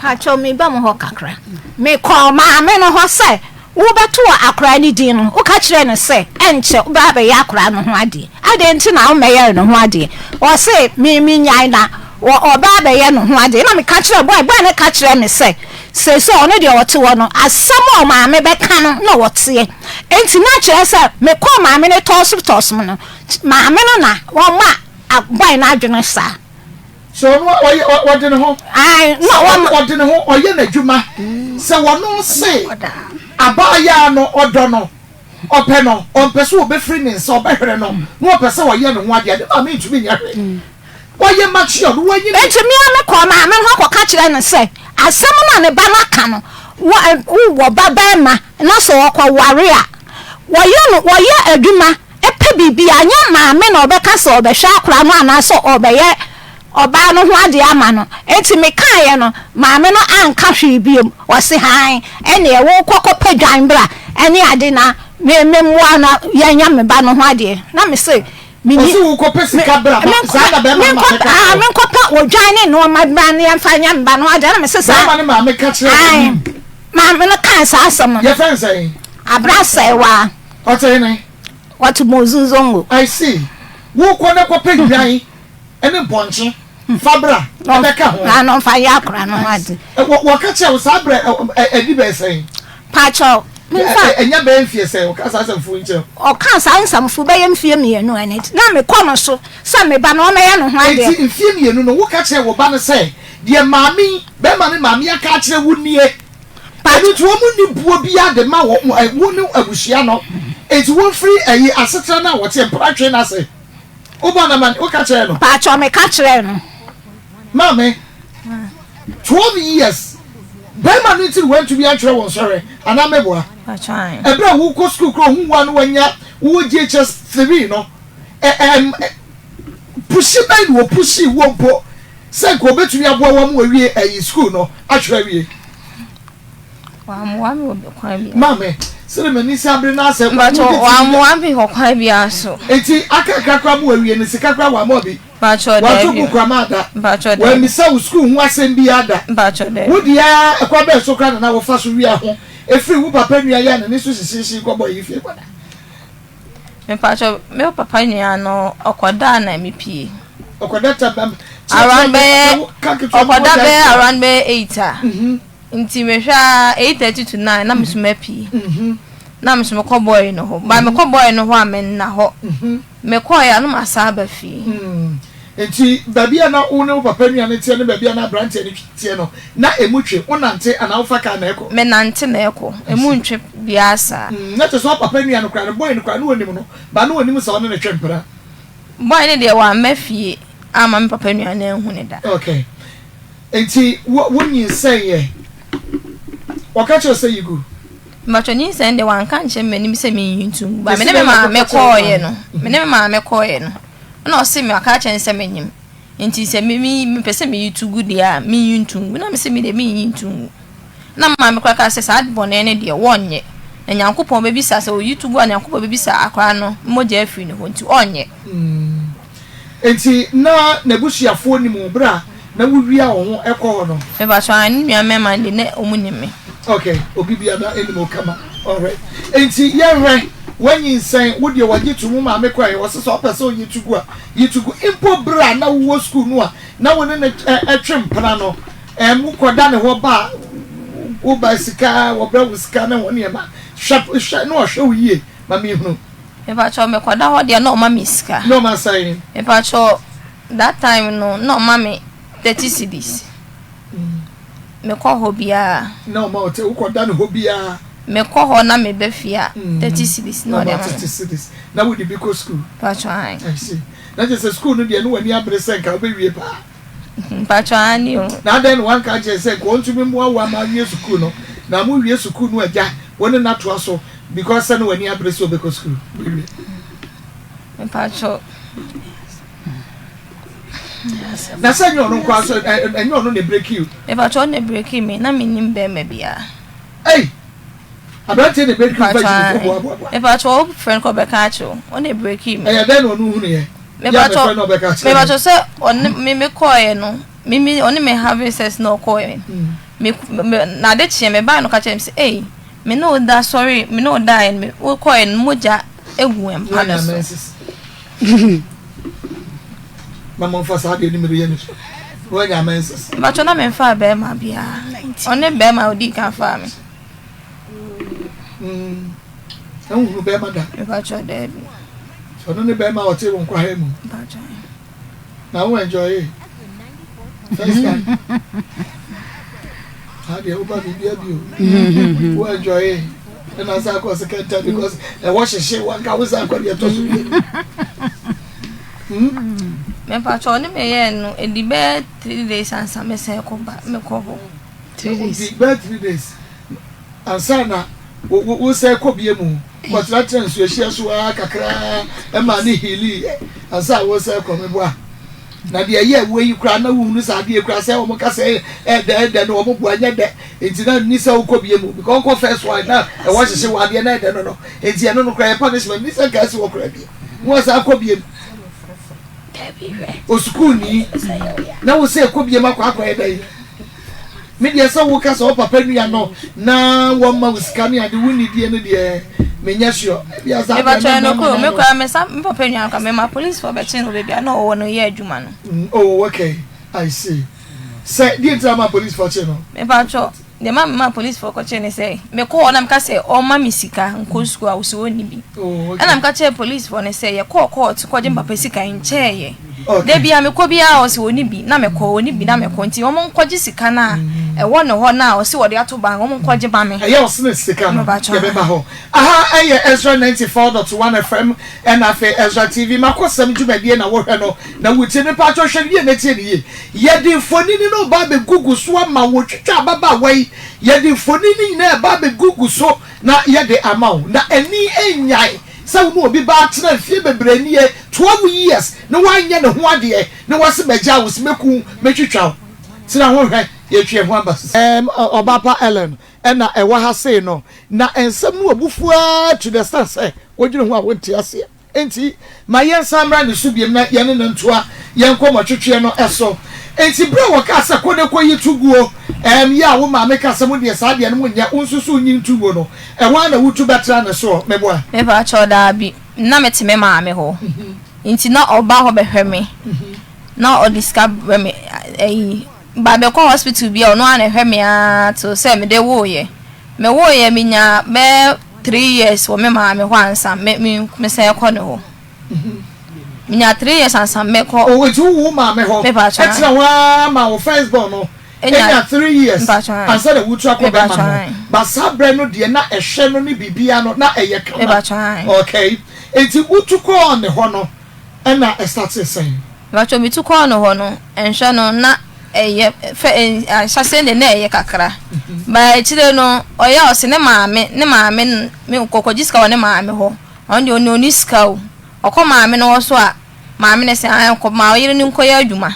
Pakyɛw me ba mu hɔ kakra. Me kɔɔ maame no hɔ sɛ wo bɛto akwaraa no din no wo ka kyerɛɛ no sɛ ɛnkyɛ wo bɛ abɛyɛ akwaraa no ho adeɛ. Adɛn nti na wommɛyɛɛ ne ho adeɛ? Ɔse me menyae na ɔba abɛyɛ ne ho adeɛ. Ɛna meka kyerɛɛ boy, boy no ka kyerɛɛ me sɛ seesei ɔno deɛ ɔte hɔ no, asɛm a ɔmaame bɛka no na ɔteɛ. Enti na kyerɛ sɛ mekɔɔ maame no tɔɔso tɔɔso no, maame no na ɔma boy no adwene saa. Sɛ ɔno ɔyɛ ɔde ne ho. Ae, na ɔma. Ɔde ne ho ɔyɛ n'adwuma. Sɛ ɔno se abaayaa no ɔdɔ no. Ɔpɛ no, ɔmpɛ sɛ ɔbɛfiri ne nsa, ɔbɛhwere no, na ɔpɛ sɛ ɔyɛ ne ho adeɛ a, ne maame ntumi nyɛ hwee. Wayɛ mature no, wanyini. Enti me ara mekɔɔ maame no hɔ kɔka kyerɛɛ no sɛ, asɛm no a ne ba no aka no, wo, wowɔ babarima na sɛ ɔkɔware a, wɔyɛ no, wɔyɛ adwuma pɛ biribi a, ɛnyɛ maame na ɔbɛka sɛ ɔbɛhwɛ akwadaa no anaasɛ ɔbɛyɛ ɔbaa no ho adeɛ ama no. Enti mekaeɛ no, maame no anka hwee bio. Ɔse, Hann, ɛnneɛ wokɔ kɔpɛ dwan bra ne ade na me memmoa na yɛnyɛ me ba no ho adeɛ. Na mese, Menni, Ɔse wokɔpɛ sika bra ma, saa na bɛrima no maame ka kyerɛ wo? Menkɔpɛ odwan ne nnoɔma bra na yɛmfa nyɛ me ba no ho adeɛ. Na mese saa. Bɛrima no maame ka kyerɛɛ w'anim? Maame no kaa saa asɛm no. Yɛfrɛ no sɛn? Abrasɛewaa. Ɔte hene? Ɔte Mozu Zongo. I see. Wokɔ na kɔpɛ dwan ne mpɔnkye fa bra ɛbɛka ho. Na no nfa yɛ akora no ho ade. Wɔka kyerɛ wo saa berɛ ɛdi bɛyɛ sɛn? Pakyɛw, memfa. Ɛnya bɛyɛ mfeɛ sɛn ɔka saa asɛmfo yi kyerɛ wo? Ɔkaa saa nsɛmfo bɛyɛ mfeɛ mmienu ɛne na mekɔ no so sɛ me ba no ɔmɛyɛ ne ho adeɛ. Enti mfeɛ mmienu no woka kyerɛ wo ba no sɛ deɛ maame yi, bɛrima no maame aka akyerɛ wo nie? Ɛno nti wɔn nni buo biara de ma wɔn, wo ne abusua no. Enti wɔmfiri ɛyi asetena no a wɔteɛ mpratwe no ase. Wobɔ no amane, woka kyerɛɛ no? Paatwɔ meka kyerɛɛ no. Maame, 12 years, bɛrima no nti na wantumi antwerɛ wo nsɔhwɛ anaa meboa? Ɛberɛ a wokɔ sukuu koraa ohuu wo a na wanya wowɔ JHS 3 no, ɛ ɛm pushi bɛn na ɔpushii wo mpo sɛ nka ɔbɛtumi aboa wo ama wawie ɛyi sukuu no atwerɛ awie? Wammoa me wɔ kwan biara. Maame, sɛdeɛ m'ani si abere na asɛ. Mpakyɛ wammoa me wɔ kwan biara so. Enti aka kakra koraa ma wawie no sika koraa wamma bi. Mpakyɛ daabi. Wanto book koraa ma da. Mpakyɛ daabi. Wammisa wo sukuu ho asɛm biara da. Mpakyɛ daabi. Wo deɛ ara ɛkwan bɛn so koraa na na wofa so wia ho ɛfiri wo papa nua yi a n'ani so hyehyeehye yi kɔbɔ yi fie kɔda? Mpakyɛ me papa nua no ɔkɔda na mepie. Ɔkɔda ta bɛm. Around bɛyɛ ɔkɔda bɛyɛ around bɛyɛ 8 a. Nti mehwɛ aa 8:30 to 9 na meso mapie. Na meso mekɔ boy no hɔ. But mekɔ boy no hɔ a menna hɔ. Mekɔeɛ a na masan aba fie. Nti baabi a na wo ne wo papa nua no teɛ ne baabi a na aberanteɛ no teɛ no, na ɛmu twe? Wonante anaa wofa kaa na ɛkɔ? Menante na ɛkɔ. Ɛmu ntwe biara saa. Na kyerɛ sɛ wo papa nua no koraa no, boy no koraa na ɔnim no, but na ɔnnim sɛ ɔne no twe mpena? Boy no deɛ wamma fie amma me papa nua no anhu no da. Okay. Enti wo wo nyinsɛn yɛ? Wɔka kyerɛ wo sɛ yi gu? Mpakyɛ nyinsɛn deɛ wanka nkyerɛ me m'anim sɛ menyi nto ngu ba me ne me maame kɔɔeɛ no me ne me maame kɔɔeɛ no ɛna ɔse me aka akyerɛ no sɛ menyim nti sɛ me me mepɛ sɛ meyi to gu deɛ a menyi nto ngu na me se me deɛ menyi nto ngu na me maame koraa kaa sɛ saa bɔne no deɛ wɔnyɛ na Nyankopɔn bɛbisa sɛ oyi to gu a Nyankopɔn bɛbisa akwadaa no mogya afiri ne hɔ nti ɔnyɛ. Enti na n'abusuafoɔ nim wo berɛ a na wowia wo ho kɔ hɔ no? Mepakyɛw, aane, ne nua mmarima no deɛ na wɔn nim me. Ok, obi biara na nim wo kama. Alright. Enti yɛnhwɛ, woanyinsɛn, wo deɛ wɔgye to mu, maame kɔeɛ, ɔse sɛ ɔpɛ sɛ ɔyi to gu a, yi to gu. Mpo berɛ a na wowɔ sukuu no a na wo ne no twe mpena no, ɛɛm, wokɔda ne hɔ ba a, woba sika, wɔbrɛ wo sika ne ho nneɛma, hwɛ, hwɛ, na ɔhwɛ wo yie ma menhunu. Mepakyɛw mekɔda hɔ deɛ na ɔma me sika. Na ɔma sɛn? Mepakyɛw that time no na ɔma me 30 cedis. Mekɔ hɔ biara. Na ɔma wo te wokɔda ne hɔ biara. Mekɔ hɔ na meba fie a 30 cedis na ɔde ama me. 30 cedis na wode bi kɔ school. Mepakyɛw ae. I see. Na kyerɛ sɛ school no deɛ ne w'ani abere sɛ nka wobɛwie paa. Mpakyɛw aane o. Na adɛn na wanka ankyerɛ sɛ nka ɔntumi mmoa wo ama awie sukuu no na mo wie sukuu no agya wo ne no atoa so because sɛ na w'ani abere sɛ ɔbɛkɔ sukuu bɛwie. Mpakyɛw. Na sɛ ɛnyɛ ɔno nkoa nso ɛnyɛ ɔno na ɛbreki o. Mepakyɛw ɔno na ɛbreki me na mennim bɛɛma biara. Ei! Aberanteɛ na ɛbreki wo virgin wo boaboaboa. Mepakyɛw wo frɛ no kɔ ɔbɛka akyerɛ wo ɔno na ɛbreki me. Ɛyɛ dɛn na ɔno hunu yɛ? Mepakyɛw mepakyɛw sɛ ɔne me me kɔɔɛ no me me ɔne me having sex na ɔkɔɔɛ me me na ade kyeɛ me baa no ka kyerɛ me sɛ ei me ne wo da sɔre me ne wo daeɛ no wo kɔɔɛ no mogya egu mpa no so. Na momfa saa adeɛ no mmɛyɛ ne so na wanya menses. Mpakyɛ na memfaa bɛrima biara. Ɔne bɛrima a ɔdii kan faa me. Mm. Na wohunu bɛrima da? Mpakyɛ daabi. Ɔno ne bɛrima a ɔte wo nkwaha mu? Mpakyɛ. Na wo enjoy first time. Saa deɛ woba biribia bio. Wo enjoy ɛna sa akɔ second time because ɛwɔ hyehye wanka wo sa akɔ deɛ ɛtɔ so bio. Mepakyɛ ɔne me yɛɛ no ɛdi bɛyɛ 3 days ansa mesan kɔ ba mekɔ hɔ. 3 days. Bɛyɛ 3 days ansa na wo sɛ kɔ bie mu kɔtenatena nsuo hyia so ara kakraa ɛma ne healii ansa wo sɛ kɔ meboa na deɛ ɛyɛ ɛwoɔ yi koraa na wohunu saa adeɛ koraa sɛ wɔn ka sɛ ɛdɛ ɛdɛ no wɔn boa nyɛ dɛ nti na nni sɛ wokɔ bie mu because ɔnkɔ first one na ɛwɔ hyehye wɔ adeɛ na ɛdɛ no no nti ɛno no koraa yɛ punishment nni sɛ nka ɛsi wɔ koraa bie mu ɔsan akɔ bie mu osukuuni na wo sɛ ɛkɔ bie mu akɔ akɔyɛ dɛ yi Me deɛ sɛ woka sɛ wo papa nua no na wɔma wo sika ne ade wo nidie no deɛ menyɛ sure. Ebia saa deɛ na mmarima no Me koraa me sa me papa nua no koraa me ma police foɔ bɛkye no baabi a na ɔwɔ no yɛ adwuma no. Oh okay I see. Sɛ deɛ nti na ma police foɔ kye no? Mepakyɛw deɛ ma me ma police foɔ kɔkye ne sɛ mekɔ hɔ na meka sɛ ɔma me sika nkɔ sukuu a ɔsɛ ɔnni bi. Oh okay. Ɛna meka kyerɛ police foɔ no sɛ yɛkɔɔ court kɔgye me papa sika nkyɛɛyɛ. Da biara mekɔ biara ɔse ɔnni bi na mekɔ, ɔnni bi na mekɔ nti wɔn nkɔgye sika no a ɛwɔ ne hɔ no a ɔse wɔde ato bank wɔn nkɔgye ma me. Ɛyɛ ɔsene sika no yɛbɛba hɔ. Aha ɛyɛ Ezra 94.1 FM ɛna afei Ezra TV makɔsɛm dwumadie na wohwɛ no na wotie mepaatwɔ hwɛ no yie na tie no yie. Yɛde mfonini no reba abɛgugu so ama wo twitwa ababaawa yi yɛde mfonini no nyinaa reba abɛgugu so na yɛde ama wo na ani nnyae Sɛ wo ne obi ba atena mfie bebree nie, 12 years, na wanyɛ ne ho adeɛ na wase magyaa wo se mɛku wo, mɛtwitwa wo. Tena ho hwɛ, yɛtwe yɛn ho aba sisi. Ɛɛm Ɔbaapa Ellen na ɛwɔ ha sei no, na nsɛm no abufuo ara to the extent sɛ wodwene ho a wonte aseɛ. Enti ma yɛnsan mmra ne so biom na yɛne no ntoa yɛn nkɔmmɔtwetweɛ no so. Enti berɛ a wɔkaa sɛ kɔ na kɔyi to guo, ɛɛm yɛ a wo maame ka sɛ mo deɛ saa deɛ no monyɛ, wo nso so nyi nto nguo no, Ɛhɔ ara na wutu bɛtra ne soɔ, meboa? Mepakyɛw, daabi. Ná mete me maame hɔ, enti na ɔba hɔ bɛhwɛ me, na ɔde sika brɛ me. Ayi, ba bɛkɔ hospital bi a, ɔno ara na ɛhwɛ me ara till sɛ mede woeɛ. Mewoeɛ, menyaa bɛyɛ 3 years wɔ me maame hɔ ansa me me mesan kɔ ne hɔ. Menyaa 3 years ansa mɛkɔ. Oh, enti wowoo wo maame hɔ, Mepakyɛw. ɛtena hɔ ara ma wo first born no Enya 3 years ansa na wutu akɔ bɛrima no hɔ. But saa berɛ no deɛ na ɛhwɛ no ne biribiara no na ɛyɛ kama. Okay. Enti wotu kɔɔ ne hɔ no ɛna ɛstartee sɛn? Mpakyɛw metu kɔɔ ne hɔ no nhwɛ no na ɛyɛ fɛ ahyɛaseɛ deɛ na ɛyɛ kakra but akyire no ɔyɛ a ɔse ne maame ne maame me kɔkɔgye sika wɔ ne maame hɔ ɔno deɛ ɔno ɔnni sika o ɔkɔ maame no hɔ so a maame no se ae kɔ ma ɔyere no nkɔyɛ adwuma.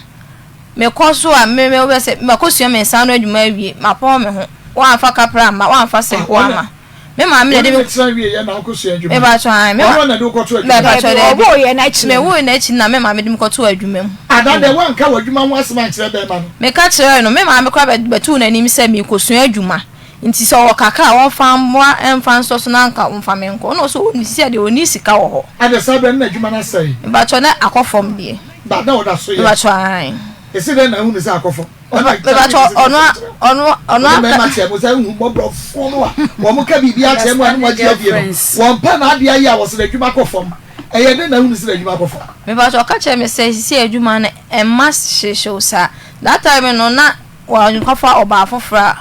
Mekɔ so a, me mebɛ sɛ makɔsua me nsa ano adwuma awie, mapɔn me ho, woamfa kapra amma, woamfa sempoa amma. Me maame na ɛde me. Wo ne no tena wieɛ na wokɔsua adwuma? Mepakyɛ ae, me ma. Ɔno na ɛde wo kɔto adwuma mu? Mepakyɛ daabi. Ɔwoo yɛ n'akyi no. Mewoo n'akyi no na me maame de me kɔtoo adwuma mu. Ada deɛ woanka w'adwuma ho asɛm ankyerɛ bɛrima no? Meka kyerɛɛ no, me maame koraa bɛtoo n'anim sɛ merekɔsua adwuma, nti sɛ ɔwɔ kakra a ɔmfa mmoa mfa nsɔ so na anka ɔmfa me nkɔ. Ɛna ɔse ɔnni, seesei deɛ ɔnni sika wɔ hɔ. Ada saa berɛ no na adwuma no asɛe? Mepakyɛ na akɔ fam deɛ. Ba na ɔda so yɛ. Mepakyɛ ae. Esi dɛn na ahunu sɛ akɔ fam? Mepakyɛ ɔno ɔno ɔno aka. Mmarima kyerɛ mo sɛ ehu mmɔborɔfoɔ no a wɔn ka biribi akyerɛ mo a ne mo agye adie no wɔn pɛ na adeɛ ayɛ a wɔsɛ n'adwuma kɔ fam. Ɛyɛ dɛn na ahunu sɛ n'adwuma kɔ fam? Mepakyɛ ɔka kyerɛ me sɛ sisi adwuma no ɛmma hyehyew saa. That time no na wakɔfa ɔbaa foforɔ a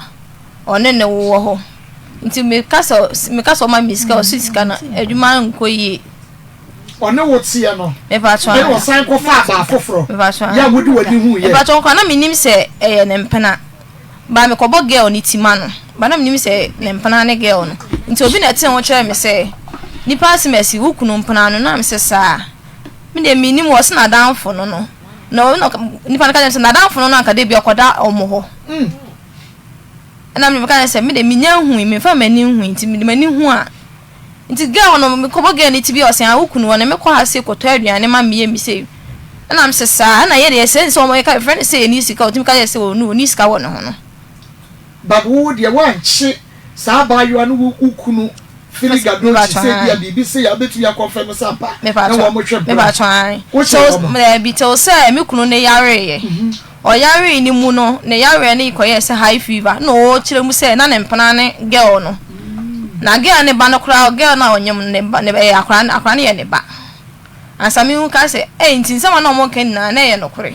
ɔne ne wowɔ hɔ nti meka sɛ meka sɛ ɔma me sika ɔsi sika no adwuma nkɔ yie. Ɔne wo teɛ no, Mepakyɛw ɛna ɔsan kɔfaa baa foforɔ Mepakyɛw yɛ a wode w'ani hu yɛ. Mepakyɛw nkwa na menim sɛ ɛyɛ ne mpena ba mekɔbɔ girl ne ti ma no ba na menim sɛ ne mpena ne girl no nti obi na ɛtee ho kyerɛ me sɛ nipa asem asi wo kunu mpena no na mesɛ saa me deɛ menim wɔ se n'adamfo no no na ɔno nipa no ka kyerɛ me sɛ n'adamfo no no anka da bi ɔkɔda ɔmo hɔ ɛna me ka kyerɛ sɛ me deɛ menya nhui memfa m'ani nhui nti mede m'ani hu a Nti girl no mekɔbɔ girl no ti bi a ɔse ah wo kunu ɔne me kɔ ha sei kɔtɔ aduane ma me yɛ me sei ɛna mese saa ɛna yɛ deɛ sɛ sɛ ɔmo yɛka yɛfrɛ no sɛ yɛni sika ɔtumi ka kyerɛ sɛ ɔno ɔni sika wɔ ne ho no. But wo deɛ woankye saa abaayewa no wo kunu. Fili Gadochi sɛ ebia biribi sei a wobɛtumi akɔnfɛm sɛ ampa na wɔn hwɛ mpena. Wohyɛ wɔn? Daabi, till sɛ me kunu no yareeɛ. Ɔyaree no mu no, ne yareɛ no kɔyɛɛ sɛ high fever na ɔrekyerɛ mu sɛ na ne mpena ne girl no. Na girl no ba no koraa, girl no a ɔnyem no ne ba, ne ɛyɛ akwadaa no, akwadaa no yɛ ne ba. Ansa mehu ka sɛ, ei nti nsɛm a na wɔreka nyinaa na ɛyɛ nokorɛ.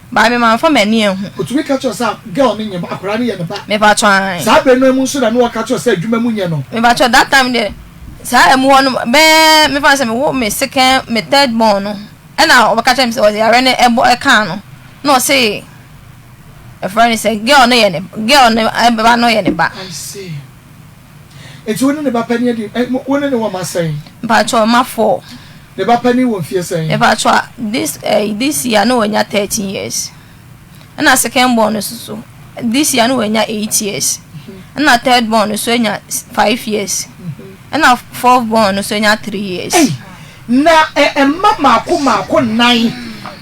But me manfa m'ani anhu. Otumi ka kyerɛ wo sɛ girl no nyem, akwadaa no yɛ ne ba. Mepakyɛw ae. Saa bere no ara mu nso na na ɔka kyerɛ wo sɛ adwuma mu nyɛ no. Mepakyɛw that time deɛ, saa ɛmu hɔ no bɛyɛ mefa no sɛ mewo me second, me third born no, ɛna ɔbɛka kyerɛ me sɛ ɔde yareɛ no ɛbɔ ɛkaa no, na ɔse ɛfrɛ no sɛ girl no yɛ ne, girl no ba no yɛ ne ba. I see. Nti wo ne ne ba panin adi, wo ne no wɔ mma sɛn? Mpakyɛw mma four. Ne ba panin wɔ mfie sɛn? Mepakyɛw this eh, this year na wanya 13 years. Ɛna second born no so this year na wanya 8 years. Ɛna third born no so anya 5 years. Ɛna fourth born no so anya 3 years. Ei, na mma mmaako mmaako nnan.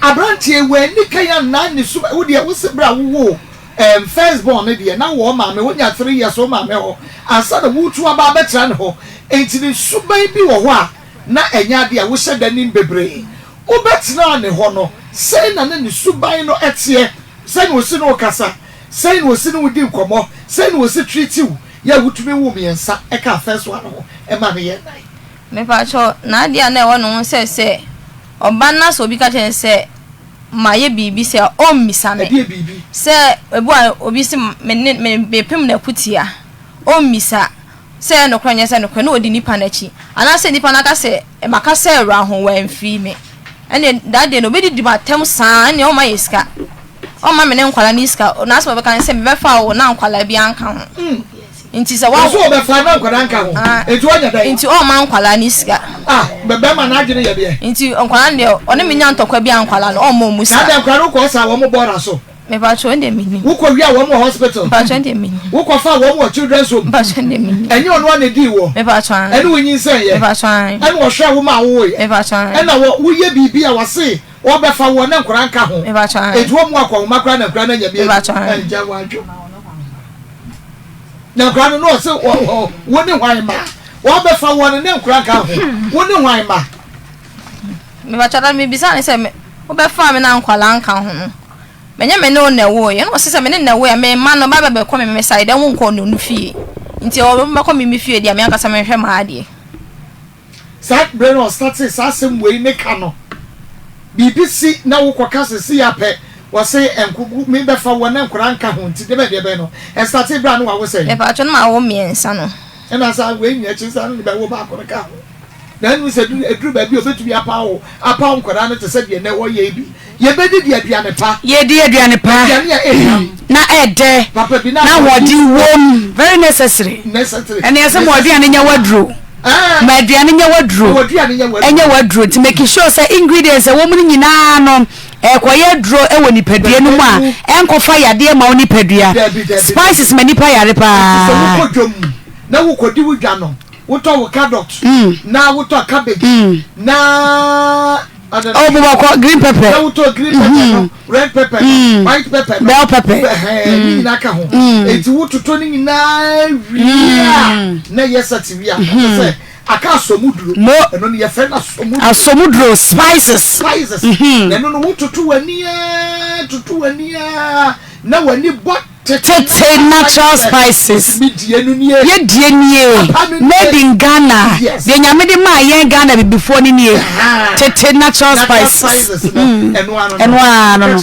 Aberanteɛ wanni kan annan ne su, wo deɛ wo se berɛ a wowoo um, first born no deɛ na wɔ maame hɔ nya 3 years wo maame hɔ ansa na woretu aba abɛtra ne hɔ. Enti ne suban bi wɔ hɔ a na ɛnyɛ ade a wohyɛ da nim bebree. Wobɛtenaa ne hɔ no, sɛn na na ne suban no teɛ? Sɛn na ɔsi ne wo kasa? Sɛn na ɔsi ne wo di nkɔmmɔ? Sɛn na ɔsi treat wo? Yɛ a wotumi woo mmiɛnsa kaa first one no ho maa no yɛɛ nnan. Mepakyɛw, n'adeɛ a na ɛwɔ ne ho sɛ sɛ ɔba na sɛ obi ka kyerɛ no sɛ mayɛ biribi sɛ a, ɔmmisa me. Ɛdeɛ biribi? Sɛ ebi wɔ a obi se me ne me mepem no akutia, ɔmmisa. Sɛ ɛyɛ nokorɛ nyɛ sɛ nokorɛ na ɔdi nipa no akyi anaasɛ nipa no aka sɛ makasa awura ho wamfii me ɛneɛ that day no ɔbɛdidi m'atɛm saa ɛneɛ ɔmma yɛ sika ɔmma me ne nkwadaa no sika n'asɛm a ɔbɛka ne sɛ mebɛfa wo na nkwadaa bi anka ho nti sɛ wa Ɔsɛ ɔbɛfa na nkwadaa nka ho nti ɔnyɛ dɛn? Nti ɔmma nkwadaa no sika. Ah bɛrima n'adwene yɛ deɛ. Nti nkwadaa no deɛ ɔne me nya ntɔkwa bi a nkwadaa no ɔmma ɔmu sika. Na adɛn nkwadaa no wokɔ saa wɔn bɔɔla so? Mepakyɛw ɛnde minnim. Wo kɔ wia wɔn wɔ hospital. Mepakyɛw ɛnde minnim. Wo kɔ fa wɔn wɔ children's home. Mepakyɛw ɛnde minnim. Ɛnyɛ ɔno ara na edii wɔ. Mepakyɛw ae. Ɛne wo nyinsɛn yɛ. Mepakyɛw ae. Ɛna ɔhwɛɛ wo maa wo woeɛ. Mepakyɛw ae. Ɛna wɔ wo yɛ biribi a wɔse wɔbɛfa woɔ na nkwadaa nka ho. Mepakyɛw ae. Enti wɔn mu akɔnhoma koraa na nkwadaa no anya bi adi. Mepakyɛw ae. Ɛngya wadwo. Na nkwadaa no na ɔse wɔ wɔ wo ne hwan mma? Wɔbɛfa woɔ no ne nkwadaa nka ho. Wo ne hwan mma? Mepakyɛw na mebisa no sɛ me wobɛfaa me na nkwadaa nka ho no menyɛ me ne wo na ɛwoeɛ ɛna ɔse sɛ me ne na ɛwoeɛ a me mma no ba bɛbɛkɔ me me side ɛwo nkɔ no no fie nti ɔmo bɛkɔ me me fie deɛ me ankasa mehwɛ m'adeɛ. Saa berɛ no ɔstartee saa asɛm wei ne ka no biribi si na wokɔ ka sɛ sei apɛ wɔse nko me bɛfa woɔ na nkwadaa nka ho nti deɛbɛn deɛbɛn no ɛstartee berɛ a na wawo sɛn? Mepakyɛw na mawo mmiɛnsa no. Ɛna saa wei nyina akyi saa no ne bɛwo baako no ka ho. Na ɛno sɛ ɛduru baabi a ɔbɛtumi apaw wo, apaw nkwadaa no te sɛ deɛ nnɛ wɔyɛ yi bi. Yɛbɛdidi aduane pa. Yɛdi aduane pa. Aduane a ɛhwam. Na ɛdɛ. Papa bi na Na ahoɔden wom. Very necessary. Necessary. Ɛne ɛsɛ ma aduane nyɛ w'aduro. Ma aduane nyɛ w'aduro. Ma aduane nyɛ w'aduro. Ɛnyɛ w'aduro. Nti make sure sɛ ingredients ɛwɔ mu no nyinaa no ɛkɔyɛ aduro ɛwɔ nipadua no mu a ɛnkɔfa yadeɛ ma wo nipadua. Dabi dabi. Spices ma nipa yare Nti sɛ paa. wokɔ dwam na wokɔdi wo dwa no, Wotɔ wo cadot na wotɔ cabbage na. Oh, bobɔkɔ green pepper. Na wotɔ green pepper no, red pepper no, white pepper no. Bell pepper. Ɛhɛn, ne nyinaa ka ho. Eti wototɔ ne nyinaa wie a, na ɛyɛ sɛ wie a, kyerɛ sɛ aka asɔmuduro. Mo. Ɛno no yɛfrɛ no asɔmuduro. Asɔmuduro spices. Spices. Na ɛno no wototo w'ani ara, toto w'ani ara na w'ani bɔ. Tete natural spices yɛ die nie made in Ghana deɛ nyame de maa yɛn Ghana bibifoɔ no nie tete natural spices ɛno ara no no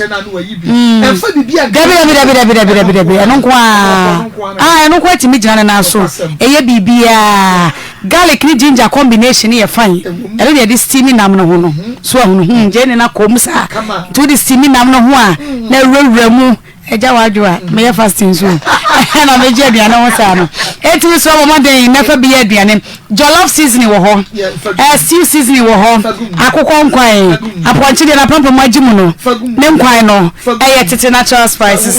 dabi dabi dabi dabi dabi dabi dabi ɛno nko ara ah ɛno nko atumi gyina ne nan so ɛyɛ biribiara garlic ne ginger combination yɛ fine ɛno deɛ ɛde steam nam no ho no so ahunu hmm gye ne na kɔm saa nti wode steam nam no ho a na awurawura mu. Agya w'adwo a meyɛ fasting nso na megye aduane ho saa no eti nso bɔ mmɔden na fa bi yɛ aduane jollof seasoning wɔ hɔ eh, stew seasoning wɔ hɔ akokɔ nkwan apɔnkye deɛ n'apampam agye mu no ne nkwan no ɛyɛ tete natural spices.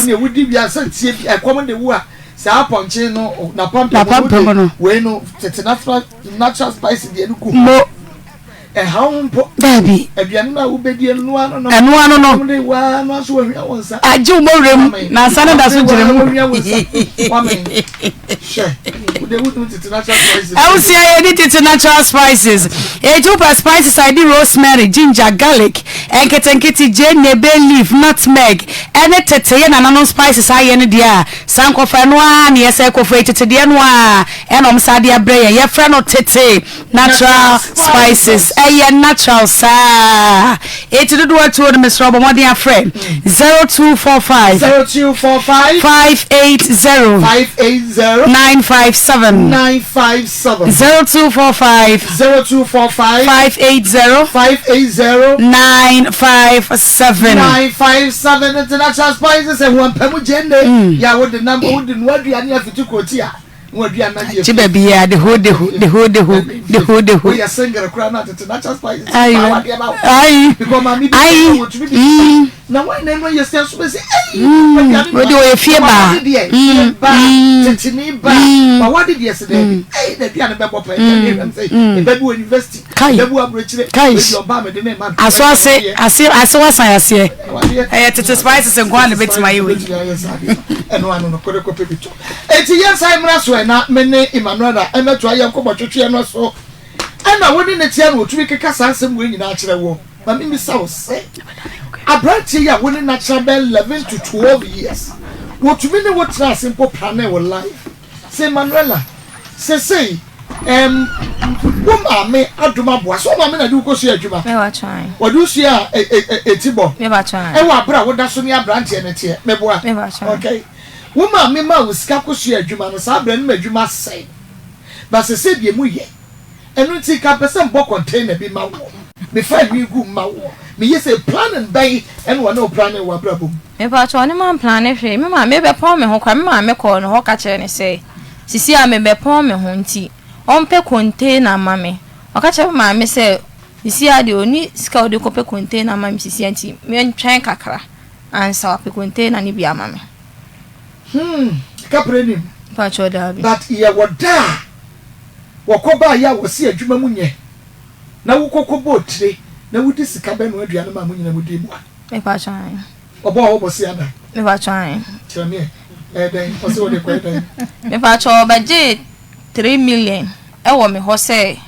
Saa apɔnkye no n'apampam no wei no tete natural spices deɛ no gu mo. Ɛnhaw wo mpo. Dabi. Aduane no a wobɛdi ɛno ano no. Ɛno ano no. Wɔn de waa no aso wɔhwia wɔn nsa. Agye wo mɔwerɛ mu na nsa no da so gyina mu. Wɔhwia wɔn nsa. Wame. Hwɛ. Abusua yɛdi tete natural spices. Eti wopɛ spices a yɛde rosemary, ginger, garlic, nketenkete, gyeene, bay leaf, nutmeg, ɛne tete yɛ nananom spices ayɛ no deɛ a, san kɔfa ɛno ara na yɛsɛ kɔfa yi tete deɛ no ara ɛna wɔn san de abrɛ yɛn. Yɛfrɛ no tete natural spices. Ɛyɛ natural saa. Eti dodoɔ atuo no mesrɛ wo bɔ mmɔden afrɛ 0245 0245 580 580 957 957 0245 0245 580 580 957 957 International Spices ɛho ampamu gyende yɛ a wode nam wode noa aduane afiti kuroti a Gye baabi a deho deho deho deho deho deho. Ayi ayi ayi mm. Mm. Wode wɔyɛ fie baa. Mm. Mm. Mm. Mm. Kai. Kai. Aso ase ase ase wasan aseɛ. Ɛyɛ tete spices nko a na ebetumi ayɛ wei. Enti yɛnsan mmra so ɛ na me ne Emmanuela mmɛtoa yɛn nkɔmmɔtwetweɛ no so. Ɛna wo ne no te a na ɔtumi keka saa nsɛm wei nyinaa kyerɛ woɔ. Ma memmisa wo sɛ, aberanteɛ yi a wo ne no atena bɛyɛ 11 to 12 years, wɔtumi ne wo tenaa ase mpo planee wo life? Sɛ Emmanuela, sesei ɛɛm wo maame adom aboa, sɛ wo maame na de wo kɔsua adwuma? Wɔde wo suaa etibɔ ɛwɔ aberɛ a woda so ne aberanteɛ no teɛ, meboa? Okay. Wo maame maa wo sika kɔsuaa adwuma no, saa berɛ no na adwuma asɛe. But sesei deɛ mu yɛ. Ɛno nti nka mpɛ sɛ mbɔ container bi ma woɔ, mefa nhwi gu mu ma woɔ, meyɛ sei. Planning bɛn na ɔne wo planee wɔ w'abrabɔ mu? Mepakyɛw, ɔne mamplane hwee. Me maame bɛpɔn me ho koraa, me maame kɔɔ ne hɔ ka kyerɛɛ no sɛ, sisi a mebɛpɔn me ho nti, ɔmpɛ container mma me. Ɔka kyerɛɛ me maame sɛ, sisi a deɛ ɔnni sika a ɔde kɔpɛ container ama me sisi a nti mentwɛn kakra. Ansa wapɛ container no bi ama me. Hmm kaprɛ nim. Mpakyɛw daabi. But yɛwɔ da a wɔkɔ baa yɛ a wɔse adwuma mu nyɛ na wokɔ kɔ bɔɔ tire na wodi sika bɛnoa aduane maa mo nyina mo dii mua. Mepakyɛw ae. Ɔbɔɔ wo bosea da. Mepakyɛw ae. Kyerɛ me ɛ. Ɛyɛ dɛn? Ɔse wode kɔyɛ dɛn? Mepakyɛw ɔbɛgyee 3 million ɛwɔ me hɔ sɛ.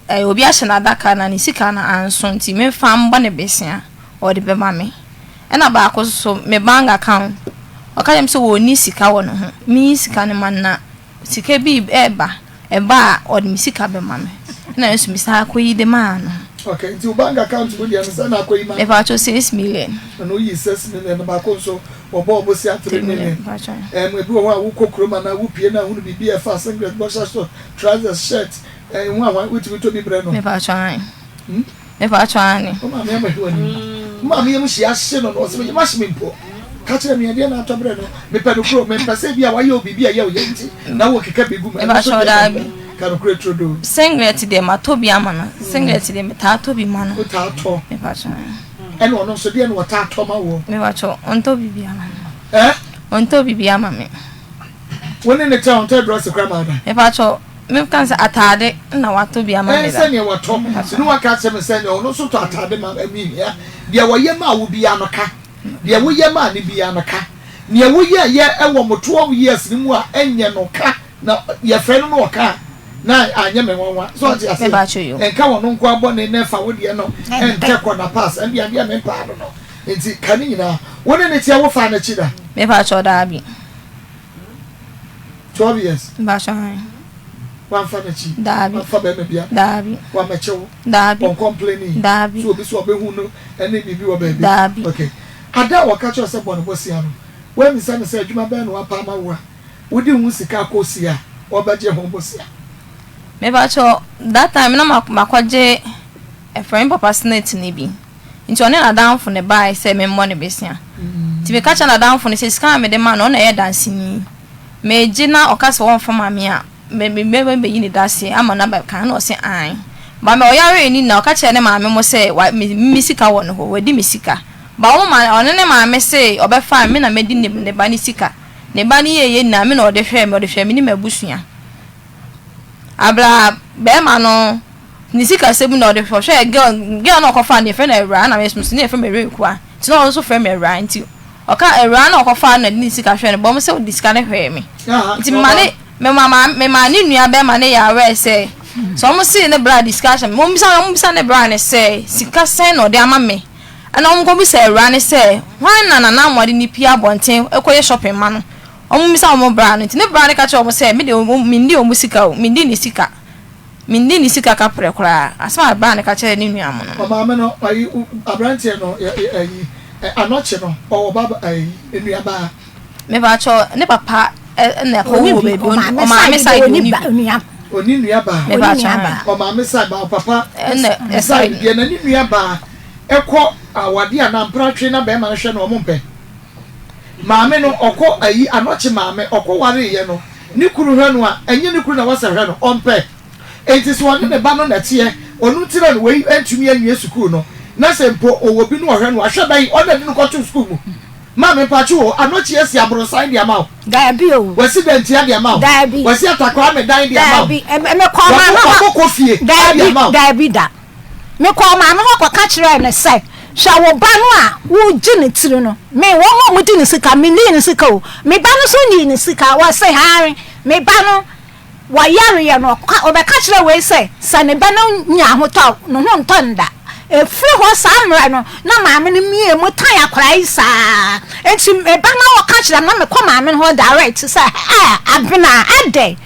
Ɛɛ, obi ahyɛ no adaka na ne sika no anso nti memfa mbɔ no bosea, ɔde bɛma me. Ɛna baako nso so, me bank account, ɔka kyerɛ me sɛ ɔnni sika wɔ ne ho, menyi sika no ma no na sika bi reba, ɛba a ɔde me sika bɛma me. Ɛna me nso mesan akɔyi de maa no. Okay, nti wo bank account mu deɛ no sɛn na akɔyi ma no? Mepakyɛw 6 million. Ɛna woyi 6 million no baako nso wɔbɔɔ bosea 3 million. Mepakyɛw. Ɛm, ebi wɔ hɔ a wokɔ kurom anaa wopie na ahunu biribi a ɛfa singlet, boxer short, trousers, shirt, Ɛɛ ho ahwan wotumi tɔ bi brɛ no. Mepa atwa an. Hmm? Mepa atwa an ne. Wo maame ama hwɛ w'anim. Wo maame yam hyia ahye no na ɔsɛ me yam ahye me mpo. Ka kyerɛ me ɛdeɛ na atɔ brɛ no. Mepɛ no kuro mempɛ sɛ bi a wayɛ wo biribi a ɛyɛ wo yɛ nti na wo keka bi gu mu. Mepa atwa daabi. Ka no kuro turodoo. Singlet deɛ matɔ bi ama no. Singlet deɛ metaa tɔ bi ma no. Wotaa tɔ. Mepa atwa an. Ɛna ɔno nso deɛ na ɔtaa tɔ ma woɔ. Mepa atwa ɔntɔ biribi ama me. Ɛɛ? Ɔntɔ biribi ama me. Wo ne ne tɛ ɔntɔ dress kora ma ada. Mepa atwa Meka sɛ ataade na watɔ bi ama me da. Ɛɛ sɛdeɛ watɔ. Sɛ ne waka akyerɛ me sɛ ɔno nso tɔ ataade ma me hia. Deɛ wɔyɛ maa wo biara no ka. Deɛ woyɛ maa no biara no ka. Deɛ woyɛeɛ wɔ mo 12 years no mu a ɛnyɛ no ka. Na yɛfrɛ no na ɔka a, na anyɛ me nwanwa. So ɔte aseɛ? Nka ɔno nko ara bɔne na ɛfa wo deɛ no ntɛ kɔ na pass. Ɛndeɛ adeɛ a mempaa no no. Nti ka ne nyinaa. Wo ne no teɛ wofaa n'akyi da? Mepakyɛw, daabi. 12 years. Mpatsɔ ahe. Wamfa n'akyi. Daabi. Wamfa bɛrima bia. Daabi. Wamɛkye wo. Daabi. Ɔncomplaini. Daabi. So obi so ɔbɛhu no ɛne biribi wɔ baabi. Daabi. Okay. Ada a wɔka kyerɛ wo sɛ bɔ no bosea no, woammisa no sɛ adwuma bɛn na wapa ama wo a wode ho sika akɔsi a ɔbɛgye ho bosea? Mepakyɛw, that time na makɔgye ɛfrɛ me papa senate no bi. Nti ɔne n'adamfo no bae sɛ memmɔ no bosea. Nti meka kyerɛɛ n'adamfo no sɛ sika a mede ma no, ɔno na ɛyɛ danseni. Megye na ɔka sɛ ɔmfa ma me a, me me mɛbɛyi ne daseɛ ama no abɛka. Ɛna ɔse aane. But me ɔyaree no nyinaa, ɔka kyerɛɛ ne maame mo sɛ wa me me sika wɔ ne hɔ, wadi me sika. But wɔn ma ɔne ne maame se ɔbɛfa me, me na madi ne ne ba no sika. Ne ba no yɛeɛ nyinaa, me na ɔde hwɛɛ me, ɔde hwɛɛ me ne m'abusua. Abla bɛɛma no ne sikasɛm mu na ɔde ɔhwɛɛ girl girl no a ɔkɔfaa no yɛfrɛ no Awuraa na me nso ne yɛfrɛ me Awurakua nti na ɔno nso frɛ me Awuraa nti ɔka Awuraa no a ɔkɔfaa no na de ne sika hwɛɛ no bɔ mo sɛ ɔde sika no hwɛɛ me nti mema ne. Mema maa memaa ne nua bɛrima no yɛ aware sɛ sɛ wɔn see ne bra de sika ahyɛ me wɔn bisa wɔn bisa ne bra no sɛ sika sɛn na ɔde ama me ɛna wɔn kɔ bisa awura no sɛ hwan na Nana Amoah de ne pie abɔnten kɔ yɛ shopping ma no wɔn bisa wɔn bra no nti ne bra no ka kyerɛ wɔn sɛ me deɛ wɔn menni wɔn sika o menni ne sika menni ne sika kaprɛ koraa asɛm a bra no ka kyerɛ ne nua mo no. Ɔmaame no ayi abranteɛ no ayi anɔkye no ɔwɔ ba ayi nuabaa. Mepakyɛw ne papa na ɛkɔ wɔ baabi ɔmaame side ɔni bi. Ɔni nua baa. Mepakyɛw. Ɔmaame side ba ɔpapa side deɛ na ne nua baa ɛkɔ awadeɛ anaa mpratwe na bɛrima no hwɛ no ɔmo mpɛ. Maame no ɔkɔ ayi anɔkye maame ɔkɔ wareeɛ no ne kunu hwɛ no a ɛnyɛ ne kunu na wɔsɛ hwɛ no ɔmpɛ. Enti sɛ ɔne ne ba no na ɛteɛ ɔno nti na wei antumi anwie sukuu no na sɛ mpo ɔwɔ bi no ɔhwɛ no a hwɛ bɛn ɔna de no kɔtoo sukuu mu. Maame mpaakye o, Anokye asi aborosan de ama wo. Daabi o. Wasi Dantia de ama wo. Daabi. Wasi Atakwame dan de ama wo. Daabi. Mekɔɔ maame hɔ. Wabɔ kɔ fie de ama wo. Daabi, daabi da. Mekɔɔ maame hɔ kɔka kyerɛɛ no sɛ, hwɛ wo ba no a wogye ne tiri no, me, wɔn a wɔdi ne sika, mennii ne sika o. Me ba no nso nnii ne sika. Wɔse, Aane, me ba no. Wɔyareɛ no, ɔka, ɔbɛka kyerɛɛ wei sɛ, sɛ ne ba no nya ahotɔ a, ne ho ntɔ no da. Ɛfiri hɔ saa mmerɛ no, na maame no mie mu tan akwadaa yi saa. Enti me ba no ɔka kyerɛ me, na mekɔ maame no hɔ direct sɛ, Ɛɛ, Abena, adɛn?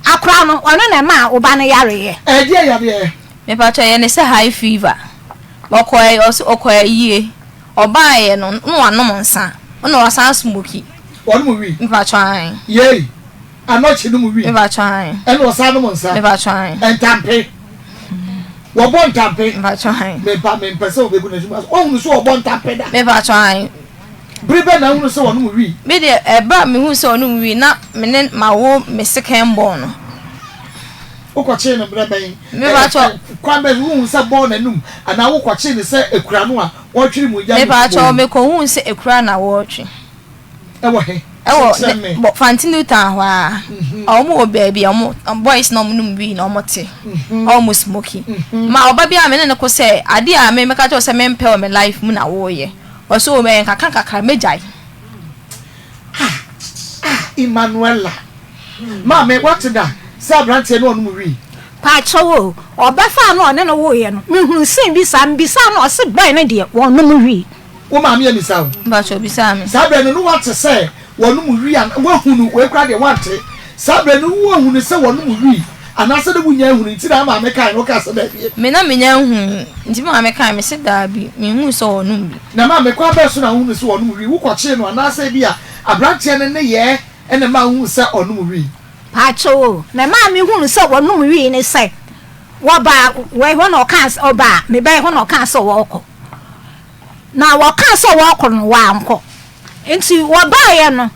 Akwadaa no, ɔno na ɛmaa wo ba no yareɛ. Ɛdeɛn yareɛ? Mepakyɛ ɛyɛ ne sɛ high fever. Ɔkɔɛ ɔse ɔkɔ ayie. Ɔbaeɛ no na wanom nsa ɛna wasan smoki. Ɔnom wii? Mepakyɛ ae. Yei! Anɔkye nom wii. Mepakyɛ ae. Ɛna ɔsan nom nsa. Mepakyɛ ae. Ntampe. Wɔbɔ ntampe. Mepakyɛ ae. Mepa mempɛ sɛ wobɛgu n'anim ase. Woahunu sɛ wɔbɔ ntampe da? Mepakyɛ ae. Bere bɛn na wohunu sɛ wɔnom wii? Me deɛ ɛberɛ a mehuu sɛ ɔnom wii na me ne mawo me second born no. Wokɔkyee no berɛ bɛn? Mepakyɛ. Kwan bɛn so wohuu sɛ bɔɔ n'anum anaa wokɔkyee no sɛ ekura no a wɔretwere mogya no? Mepakyɛ mekɔhuu sɛ ekura na wɔretwe. Ɛwɔ he? Ɛwɔ Kyerɛ me. bɔ Fante New Town hɔ ara. Wɔn wɔ baabi a wɔn boys na wɔn nom wii na wɔn te. Wɔn smoki. Ma ɔba bi a me ne no ko sɛ adeɛ a me meka kyerɛ wo sɛ mempɛ wɔ me life mu na woreyɛ. Ɔse o ɛyɛ nkakra nkakra mɛgyae. Ah ah Emmanuella. Maame wate da sɛ abranteɛ ne ɔnom wii? Paakyɛw o, ɔbɛfaa no a ɔne no woeɛ no, mehunuu scene bi saa, mebisaa no ɔse boy no deɛ wɔnnom wii. Wo maame ammisa wo? Mpakyɛ obisaa me. Saa berɛ no na woate sɛ wɔnom wii anaa woahunu, wei koraa deɛ woante, saa berɛ no woahunu sɛ wɔnom wii anaasɛ na wonnya nhunu nti na wo maame kae no wokaa sɛ daabi? Me na mennya nhui nti me maame kae mese daabi menhuu sɛ wɔnom bi. Na maame kwan bɛn so na wohunu sɛ wɔnom wii? Wokɔkyee no anaasɛ ebia aberanteɛ no nneyɛɛ na ɛmaa wohuu sɛ ɔnom wii? Paakyɛw o, na ɛmaa mehunuu sɛ wɔnom wii ne sɛ wɔbaa wei hɔ na ɔkaa sɛ ɔbaa me bɛn hɔ na ɔkaa sɛ ɔrekɔ. Na wɔkaa sɛ wɔrekɔ no, wɔankɔ. Nti wɔbaeɛ no,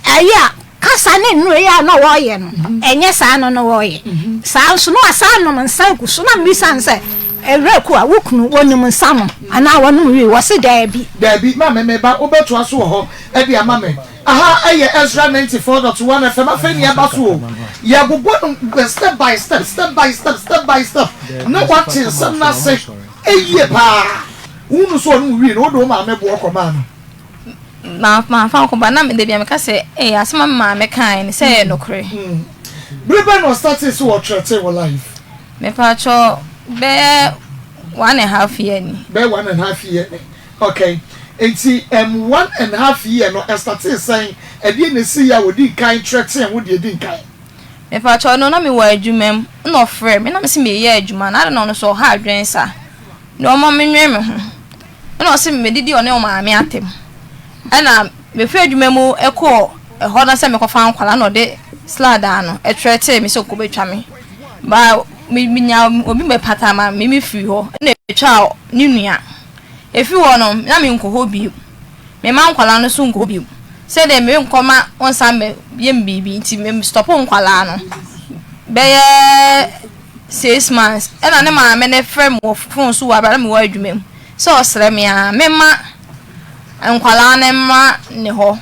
ɛyɛ a kasa ne nnuro yi a na wɔreyɛ no, ɛnyɛ saa no na wɔreyɛ. Saa nso na wɔasan nom nsa agu so. Na mebisa no sɛ, Awuraku a wo kunu wɔnim nsa nom anaa wɔnom wii? Wɔse daabi. Daabi, maame me ba, wobɛtoa so wɔ hɔ de ama me. Aha yɛ Ezra 94.1 FM, afei nea ɛba so o, yɛbobɔ no step by step, step by step, step by step, na woate nsɛm no ase. Eyie paa. Wohunu sɛ ɔnom wii no, wode wo maame boɔ kɔmaa no? Ma mamfa ankɔ but na da biara meka sɛ ee asɛm a me maame kaeɛ no sɛ ɛyɛ nokorɛ. Bere bɛn na ɔstartee sɛ ɔtrɛtee wo life? Mepakyɛw bɛyɛ one and half year ni. Bɛyɛ one and half year ni. Okay. Nti ɛm one and half year no ɛstartee sɛn? Ɛdeɛn na ɛsiiɛ a ɔdii kan trɛtee wo deɛ ɛdi nkan? Mepakyɛw no na mewɔ adwuma mu na ɔfrɛɛ me na mese meyɛ adwuma na adɛn na ɔno nso ɔha adwene saa na ɔma menwene me ho ɛna ɔse medidi ɔne ɔmaame atɛm ɛna mefiri adwuma mu kɔɔ ɛhɔ no sɛ mekɔfa nkwadaa na ɔde sladaa no ɛtrɛtee me sɛ ɔkɔbɛtwa me ba menya obi bɛpata ma me mefiri hɔ ɛna ɛtwaa ne nua ɛfiri hɔ no na menkɔ hɔ bio. Memma nkwadaa no so nkɔ bio sɛdeɛ merenkɔ ma wɔnsan mmɛyɛ me biribi nti me stɔpo nkwadaa no bɛyɛ six months ɛna ne maame no frɛ me wɔ phone so wɔ abira na mewɔ adwuma mu sɛ ɔsrɛ me a memma nkwadaa no mmra ne hɔ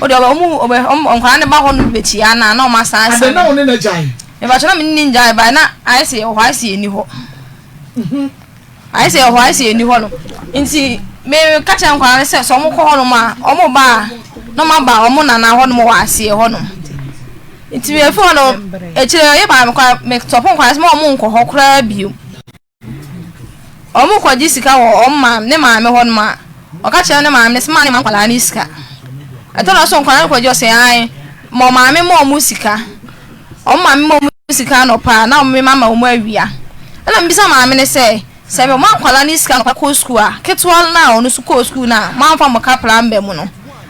o deɛ ɔmo ɔbɛ ɔmo nkwadaa no ba hɔ no bɛkyia na na ɔmo asan asan. Adɛn na wo ne no agyae? Mepakyɛ na me ne no ngyae ba na ayɛ sɛ yɛwɔ hɔ ayɛ sɛ yɛnni hɔ. Ayɛ sɛ ɛhɔ ayɛ sɛ ɛnni hɔ no. Nti meka kyerɛ nkwadaa no sɛ sɛ wɔkɔ hɔnom a, wɔba a na wɔaba wɔn nana hɔnom wɔ aseɛ hɔnom. Nti mefi hɔ no, akyire no, yɛ maame koraa, metɔpo nkwadaa sɛ ma wɔn nkɔ hɔ koraa bio. Wɔn kɔgye sika wɔ wɔn maame ne maame hɔ nom a, ɔka kyerɛ ne maame no sɛ ma ne ma nkwadaa no sika. Ɛtɔ da so nkwadaa no kɔgye ɔsɛ ae, ma maame ma wɔn sika. Wɔn maame ma wɔn sika anɔpa a, na wɔn mema ma wɔn awia. Ɛna mebisa maame no sɛ, sɛ mema nkwadaa no sika anɔpa kɔ sukuu a, ketewa no a ɔno nso kɔɔ sukuu no a, moamfa mo kapra amba mu no,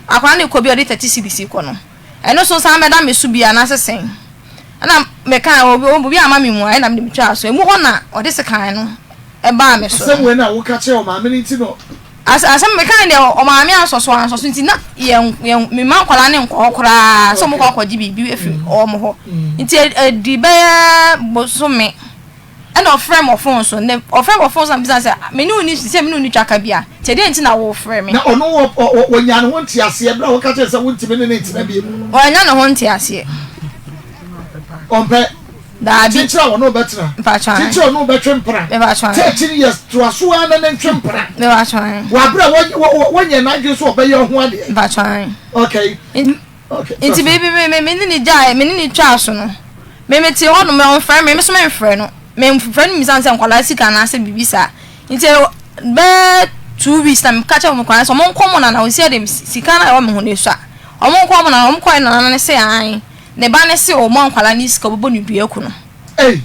akwadaa no rekɔ bi a ɔde 30 cedis kɔ no, ɛno nso san bɛda me so bi anaasɛ sɛn? Ɛna mekaa obi obi amma me mmuaeɛ na mede metwaa so. Emu hɔ na ɔde sekan no baa me so. Asɛm wei na woka kyerɛɛ ɔmaame no nti no. As asɛm mekae deɛ ɔmaame ansɔ so ansɔ so nti na yɛn yɛn mema nkwadaa no nkɔ hɔ koraa sɛ wɔkɔ akɔgye biribi afiri wɔn hɔ. Nti ɛdi bɛyɛ bosome. Ɛna ɔfrɛɛ me wɔ fon so. Ne ɔfrɛɛ me wɔ fon so na mebisa no sɛ, Me ne wo nni sɛ me ne wo nni twaka bi a, nti ɛdeɛn nti na worefrɛ me? Na ɔno wɔ ɔ ɔ ɔnyaa ne ho nteaseɛ berɛ a woka kyerɛɛ no sɛ wontumi ne no ntena bio no? Wannya ne ho nteaseɛ. Ɔmpɛ. Daabi. Kyekyere a ɔne wo bɛtena. Mpakyɛ ae. Kyekyere a ɔne wo bɛtwe mpena. Mepakyɛ ae. 13 years, toa so ara na ne ntwe mpena. Mepakyɛ ae. Wɔ aberɛ a wɔ wɔ wɔ wanyɛ n'adwene sɛ ɔbɛyɛ wo ho adeɛ. Mpakyɛ ae. Okay. Nti me me me me ne no gyae, me ne no twaa so no, me mete hɔ nom, ɔmfrɛ me, me nso memfrɛ no. Memfrɛ no mmisa no sɛ nkwadaa sika anaasɛ biribi saa. Nti bɛyɛ 2 weeks na meka kyerɛ wɔn nkwadaa sɛ wɔn nkɔ wɔn nana hɔ, sɛ deɛ sika no a ɛwɔ me ho no esua. Wɔn nkɔ wɔn nana hɔ, wɔn kɔɛ nana no se ae, ne ba no se ɔma nkwadaa no sika ɔbɛbɔ no dua aku no. Ei!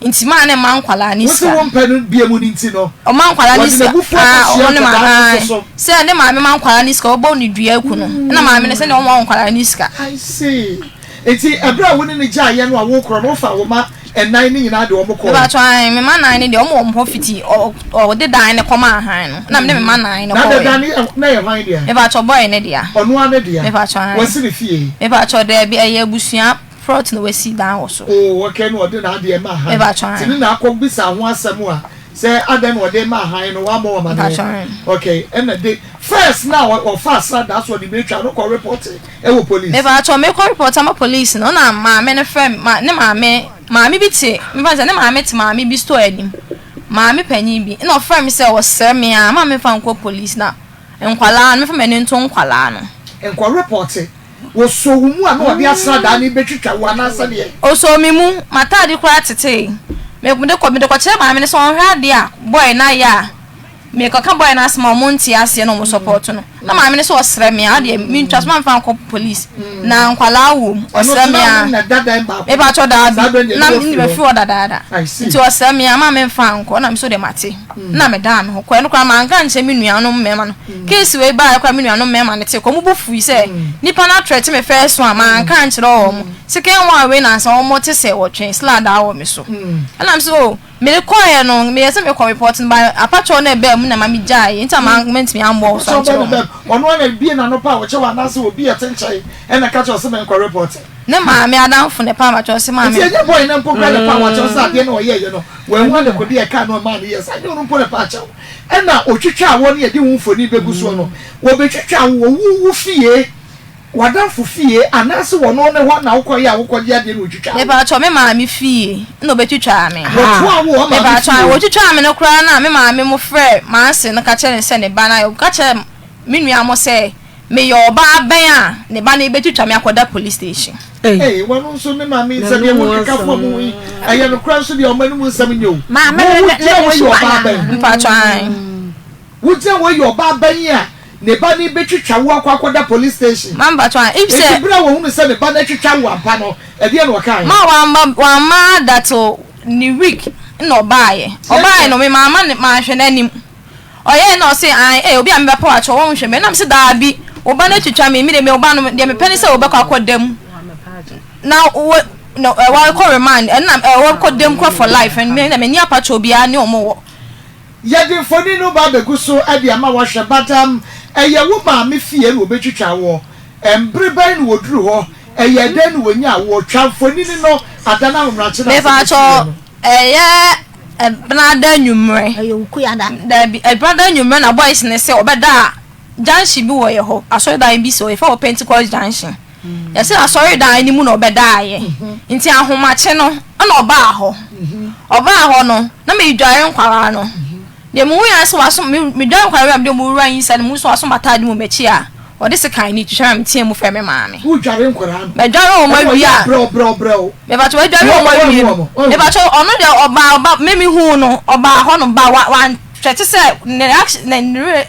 Nti maa ne mma nkwadaa ne Wose sika. wompɛ no bie mu no nti no, Ɔma nkwadaa ne wɔde sika. n'abufuo Ah, akɔhyia ɔno ne ma nkwadaa no ah, nso so. sɛ ne maame ma nkwadaa ne sika, ɔbɔ ne dua aku no. Ɛna maame no sɛdeɛ ɔma nkwadaa ne sika. I see. Nti ɛberɛ a wo ne no gyaeɛ no a wokorɔ no, wofaa wo mma nnan no nyinaa de wɔn kɔɔe? Mepakyɛw, ae, me mma nnan no deɛ, wɔn wɔ me hɔ fiti ɔ, ɔde dan no kɔmaa han no, ɛna mede me mma nnan no Na kɔɔe. dan no yɛ, na ɛyɛ hwan dea? Mepakyɛw, boy no dea. Ɔno ara ne dea? Mepakyɛw, ae. Wasi ne fie? Mepakyɛw, daabi, ɛyɛ abusua Prɔt na wasi dan wɔ so. Oh okay na ɔde n'adeɛ ma han Mepakyɛw nti ne na akɔ bisa ho asɛm a sɛ adɛn na ɔde ma han no wammɔ wo amaneɛ Mepakyɛw. okay ɛna de first na ɔfa asradaa so ɔde betwa no kɔ report ɛwɔ police. Mepakyɛw mekɔ report ama police no na maame no frɛ me ma ne maame maame bi te mefa no sɛ ne maame te maame bi store anim maame panyin bi ɛna ɔfrɛ me sɛ ɔsrɛ me a ma memfa nkɔ police na nkwadaa no mefa m'ani nto nkwadaa no. Nkɔ report Wɔsoo wo mu a na wɔde asradaa no rebɛtwitwa wo anaa sɛdeɛ? Ɔsoo me mu, m'ataade koraa tetee. Me mede kɔ mede kɔkyerɛɛ maame no sɛ ɔnhwɛ adeɛ a boy no ayɛ a merekɔka boy no asɛm a wɔnte aseɛ na wɔn support no. Na maame no sɛ ɔsrɛ me a adeɛ mentwa so mamfa nkɔ police na nkwadaa wɔ mu Ɛno ɔsrɛ nso me na a wo ne no da dan baako mu? mepakyɛw Saa berɛ daabi no deɛ na na wafiri mafiri hɔ. hɔ dadaada I see. nti ɔsrɛ me a ma memfa nkɔ na me nso deɛ mate. na medaa me ho kɔe. Ɛno koraa manka ankyerɛ me nuanom mmarima no. Case wei baeɛ koraa me nuanom mmarima no tee kɔ. Wɔn bo fui sɛ nnipa no atrɛte me first one manka ankyerɛ wɔn. Second one wei nansa wɔn te sɛ wɔtwe sladaa wɔ me so. Ɛna me sɛ oh mede kɔeɛ no meyɛ sɛ mekɔ report no but apakyɛw no a ɛbaa mu na ɛma megyaeɛ nti na mantumi ammɔ wo so Apakyɛw ankyerɛ bɛn na wɔn. ɛbaa mu? Ɔno ara na ebue n'ano paa ɔkyɛ wo anaasɛ obi a ɛte nkyɛn ɛna ɛka kyerɛ wo sɛ menkɔ report? Ne maame adamfo na ɛpaa m'akyɛw sɛ maame. Nti ɛnyɛ boy no mpo koraa na ɛpaa w'akyɛw sɛ adeɛ no a ɔyɛeɛ no wanhu adekodeɛ a ɛkaa no a ɛmaa no yɛɛ saa ɛnyɛ ɔno mpo na ɛpaa kyɛw ɛna ɔtwitwaa wɔ ne yɛde wo mfoni bɛgu soɔ no wɔbɛtwitwaa wo wɔ wo wo fie w'adamfo fie anaase wɔ ɔno ne hɔ na wokɔyɛ a wokɔgye adeɛ na ɔtwitwaa wo. Mepakyɛw me maame fie na ɔbɛtwitwaa me. Wɔtoaa wo wɔ wo maame Mepakyɛw fie. wɔtwitwaa me no koraa na me maame mo frɛɛ m'ase no ka kyerɛɛ no sɛ ne ba no ayɛ ɔka kyerɛɛ me nua mo sɛ Meyɛ ɔbaa bɛn a ne ba no rebɛtwitwa me akɔda police station? Ei, wɔn nso ne maame yi sɛ deɛ mo keka fo ɔmo ho yi, ɛyɛ nokorɛ nso deɛ ɔmo anom nsɛm nyɛ o. Maame Wo no wo ne gyina ne wei yɛ suban ɔbaa ano. bɛn? Mpakyɛ ae. Wo gyina wei yɛ ɔbaa bɛn a ne ba no rebɛtwitwa wo akɔ akɔda police station? Ma mpakyɛ ae, if Enti sɛ. berɛ a wɔhunu sɛ ne ba no atwitwa wo ampa no, ɛdeɛn na wɔkaeɛ? Ma wamba wamma da till ne week na ɔbaeɛ. Ɔbaeɛ no me mamma no manhwɛ n'anim. Ɔyɛe na ɔse ae eh obi a mebɛpɛ wo akyɛ wo wonhwɛ me na mese daabi wo ba no atwitwa me me deɛ me wo ba no deɛ mepɛ ne sɛ wobɛkɔ akɔda mu na wo na eh, wakɔ remand ɛna eh, wakɔ dam kɔ for life ɛno me na m'ani apakyɛ obiara ne ɔmo wɔ. Yɛde mfoni no ba abɛgu so de ama woahwɛ but um ɛyɛ wo maame fie na wɔbɛtwitwa woɔ? Mbere bɛn na wɔduru hɔ? Ɛyɛɛ dɛn na wɔnyaa woɔ? Twa mfonini no ada no ahomerakye no asɛm Mepakyɛ siiɛ no. Ɛyɛ Ɛbenada anwummerɛ. Ɛyɛ Wukuada. Dabi, Ɛbenada anwummerɛ na boys no sɛ wɔbɛda junction bi wɔ yɛ hɔ, asɔredan bi si hɔ, yɛfrɛ hɔ Pentecost junction. Yɛsɛ asɔredan no mu na ɔbɛdaeɛ. Nti ahomakye no ɛna ɔbaa hɔ. Ɔbaa hɔ no, na medware nkwadaa no. Deɛ mehu yɛ sɛ waso, medware nkwadaa no wie a mede wɔn wura inside no, mehu sɛ waso m'ataade mu m'akyi a. Ɔde sekan no twitwa me meteɛ mu frɛ me maame. Wodware nkwadaa no. Madware wɔn awie a. Brɛw brɛw brɛw. Mepakyɛ wadware wɔn awie no. Mepakyɛ ɔno deɛ ɔbaa ɔba me me hu no ɔbaa hɔ nom ba wa wanhwɛ te sɛ ne action ne ne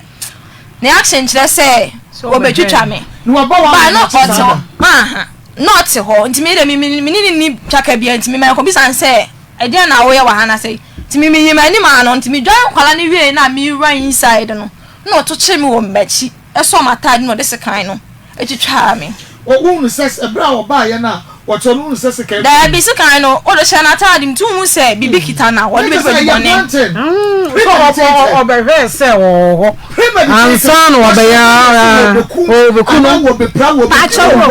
ne action kyerɛ sɛ ɔbɛtwitwa me. Na waba wa Ba no ɔte hɔ aha na ɔte hɔ nti me deɛ me me me ne ne ni twaka bia nti me ma ɛkɔbisa no sɛ ɛdeɛn na woyɛ wɔ ha na sɛ nti me meyi m'anim ano nti medware nkwadaa no wie na me wura inside no na ɔto kyere me wɔ m'akyi. Ɛsɔɔ m'ataade na ɔde sekan no twitwaa me. Wohunu sɛ ɛberɛ a ɔbaeɛ no a wɔkyerɛ no, wohunu sɛ sekan bi. Daabi, sekan no, wɔde hyɛɛ n'ataade mu, nti wonhu sɛ biribi kita no a wɔde bɛdi baabi bɔne. Ɔbɛhwɛɛ sɛ ɔwɔ hɔ ansa na wabɛyɛ ɔbɛku no. Pakyɛ wo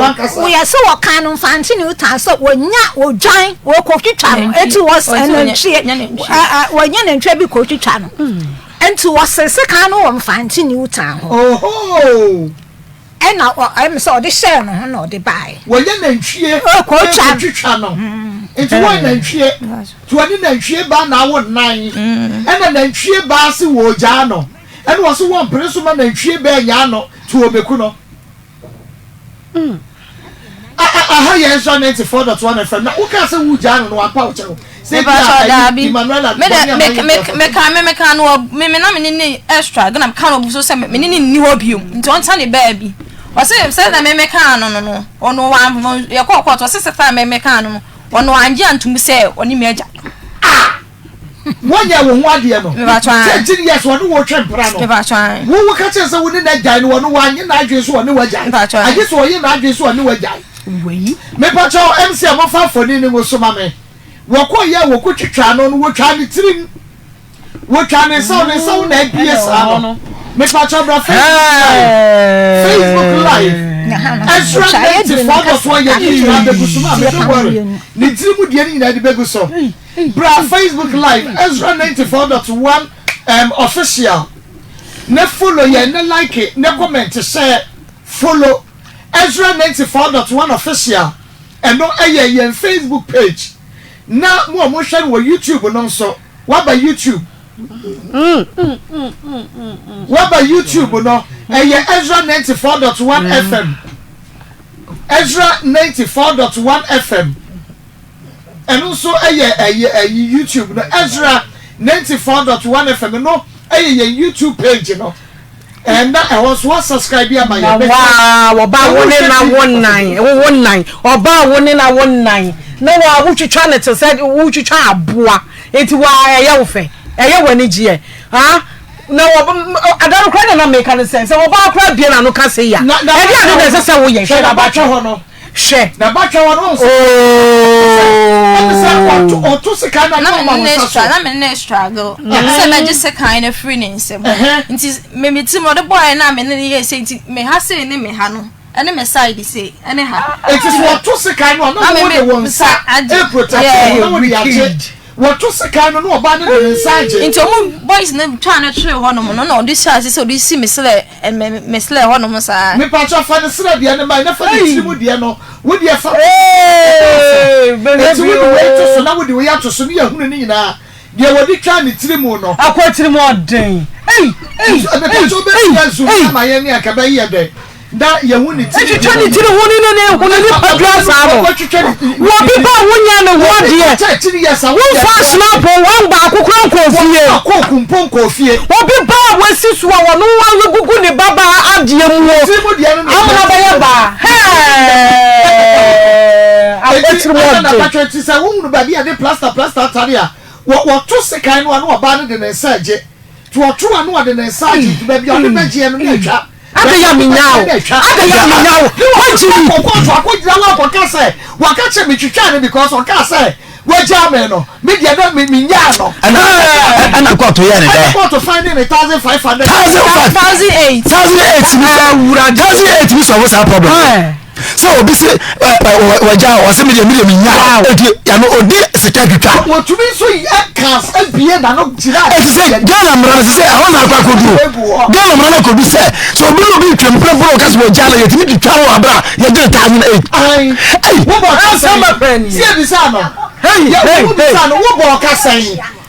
woyɛ sɛ wɔkan no mfante ne wotan sɛ wɔnya odwan wɔkɔtwitwa no eti wɔ nantwie wɔnya nantwie bi kɔtwitwa no. Nti wɔsee sekan no wɔ Mfantse New Town hɔ. Ohoo! Ɛna ɔ ɛm sɛ ɔde hyɛɛ ne ho na ɔde baeɛ. Wɔyɛ nantwie Ɔrekɔtwa no. rekɔtwitwa no. Nti wɔyɛ nantwie. Nti wɔne nantwie baa na awo nnan. Ɛna nantwie baa se wɔregyaa no. Ɛna wɔse wɔmpene so ma nantwie baa nyaa no nti wɔbɛku no. Aha yɛ Ezra 94.1 FM na wokaa sɛ wogyaa no no wampa wo kyɛw. Sɛ bi a ɛyi Emmanuela me bɔne a de mayɛ me bi me ka me me ka no wɔ me me na me ne ne extra gana me ka no so sɛ me ne ne nni hɔ bio nti ɔnsa ne baabi ɔse sɛ na me me ka no no no ɔno wa yɛ kɔɔ kɔɔto ɔse sɛ fa me me ka no no ɔno angye antum sɛ ɔne me agya. Ah! Wɔnyɛ wo ho adeɛ no. 13 years wɔne wo retwe mpena no. Wo woka kyerɛ sɛ wo ne no agyae no wɔno wanye n'adwene so ɔne wo agyae. Agye sɛ ɔye n'adwene so ɔne wo agyae. Mepakyɛw MC a momfa mfoni no ngu so ma me. Wɔkɔ yɛ wɔkɔ twitwaa no no wɔtwaa ne tirim. Wɔtwaa ne nsa ne nsa na abie saa no. Mepakyɛw bra Facebook live. Facebook live. Ezra 94.1 yɛ ne nyinaa bɛgu so ma me don't worry. Ne tirim deɛ ne nyinaa de bɛgu so. Bra Facebook live Ezra 94.1 um, official ne follow yɛn ne like ne comment hyɛ follow Ezra 94.1 official ɛno ɛyɛ yɛn Facebook page na mo a mohwɛ no wɔ YouTube no nso waba YouTube waba YouTube no ɛyɛ Ezra 94.1 FM Ezra 94.1 FM Ɛno nso yɛ ɛyɛ ɛyi YouTube no Ezra 94.1 FM no ɛyɛ yɛn YouTube page no ɛna ɛhɔ nso wa subscribe ama yɛn. Na waa wɔba wo ne na wo nan wo nan ɔbaa wo ne na wo nan na waa wotwitwa ne te sɛ wotwitwa aboa eti waa ɛyɛ wo fɛ ɛyɛ w'ani gyeɛ ha na wɔ ada no koraa na na meka no sɛ sɛ ɔbaa koraa bie na no ka sɛ ya ɛde ade na ɛsɛ sɛ woyɛ hwɛ na batwɛ hɔ no Hwɛ. Na batwa hɔ no sɛ ɛne sɛ ɔto ɔto sekan na na ɔma me wo ne nsa so. na me ne struggle sɛ mɛgye sekan no afiri ne nsam nti me me tirim ɔde bɔɔɛ na me ne ne yɛ sei nti me ha sei ne me ha no ɛne me side sei ɛne ha. Eti sɛ ɔto sekan no a na wo de wo nsa protect wo na wo de agye. Wɔto sekan no na ɔbaa no de ne nsa agye. Nti ɔmo boys no twaa no twee hɔ nom no na ɔde hyɛɛ ase sɛ ɔde si me serɛ me me serɛ hɔ nom saa. Mepakyɛw fa ne serɛ deɛ no mae na fa ne tiri mu deɛ no wo deɛ fa to so. Enti wode wei to so na wode wei ato so ne yɛahunu ne nyinaa deɛ wɔde twaa ne tiri mu no. Akɔ tiri mu ɔden ei ei ei ei. Mepakyɛw wobɛtumi a zoom ama yɛn ne anka ɛbɛyɛ dɛn. Na yɛhu ne tiri Twitwa ne tiri ho ne ne ne ho ne nipadua saa no. Wɔ bi ba a wonya ne ho adeɛ. Womfa snap wɔn baako kora nkɔɔ fie. Obi ba a wasi so a wɔno agugu ne babaa adeɛ mu o. Amena bɛyɛ baa. Hɛɛ. Akɔtiri mu ɔden. Eti sɛ wohunu baabi a de plaster plaster atare a wɔto sekan no a na ɔbaa no de ne nsa agye. Nti ɔto a na ɔde ne nsa agye nti baabi a ɔde bɛgyeɛ no na atwa. Adɛn a menya wo? Adɛn a menya wo? Woagye me. Kɔ kɔɔto akɔgyina hɔ akɔka sɛ waka kyerɛ me twitwaa no because ɔkaa sɛ wagyaa me no me deɛ na me menyaa no. Ɛna ɛna kɔɔto yɛ ne dɛ. Ɛna kɔɔto fine ne 1500. 1500. 1008. 1008 bi sɛ 1008 bi sɔfo saa problem. Sɛ obi se wagya ɔse me deɛ me deɛ menya eti yano odi sika twitwa. Wɔtumi nso yɛ kas ebie n'ano gyina. Eti sɛ Ghana mmara no sɛ ɛhɔ na akɔ akɔdu o Ghana mmara no akɔdu sɛ sɛ obi ne obi twam pere ɔka sɛ wagya no yɛtumi twitwa no abira yɛgye ne 1008. Ayi wobɔ ɔka sɛn si ebisa no yɛ wobisa no wobɔ ɔka sɛn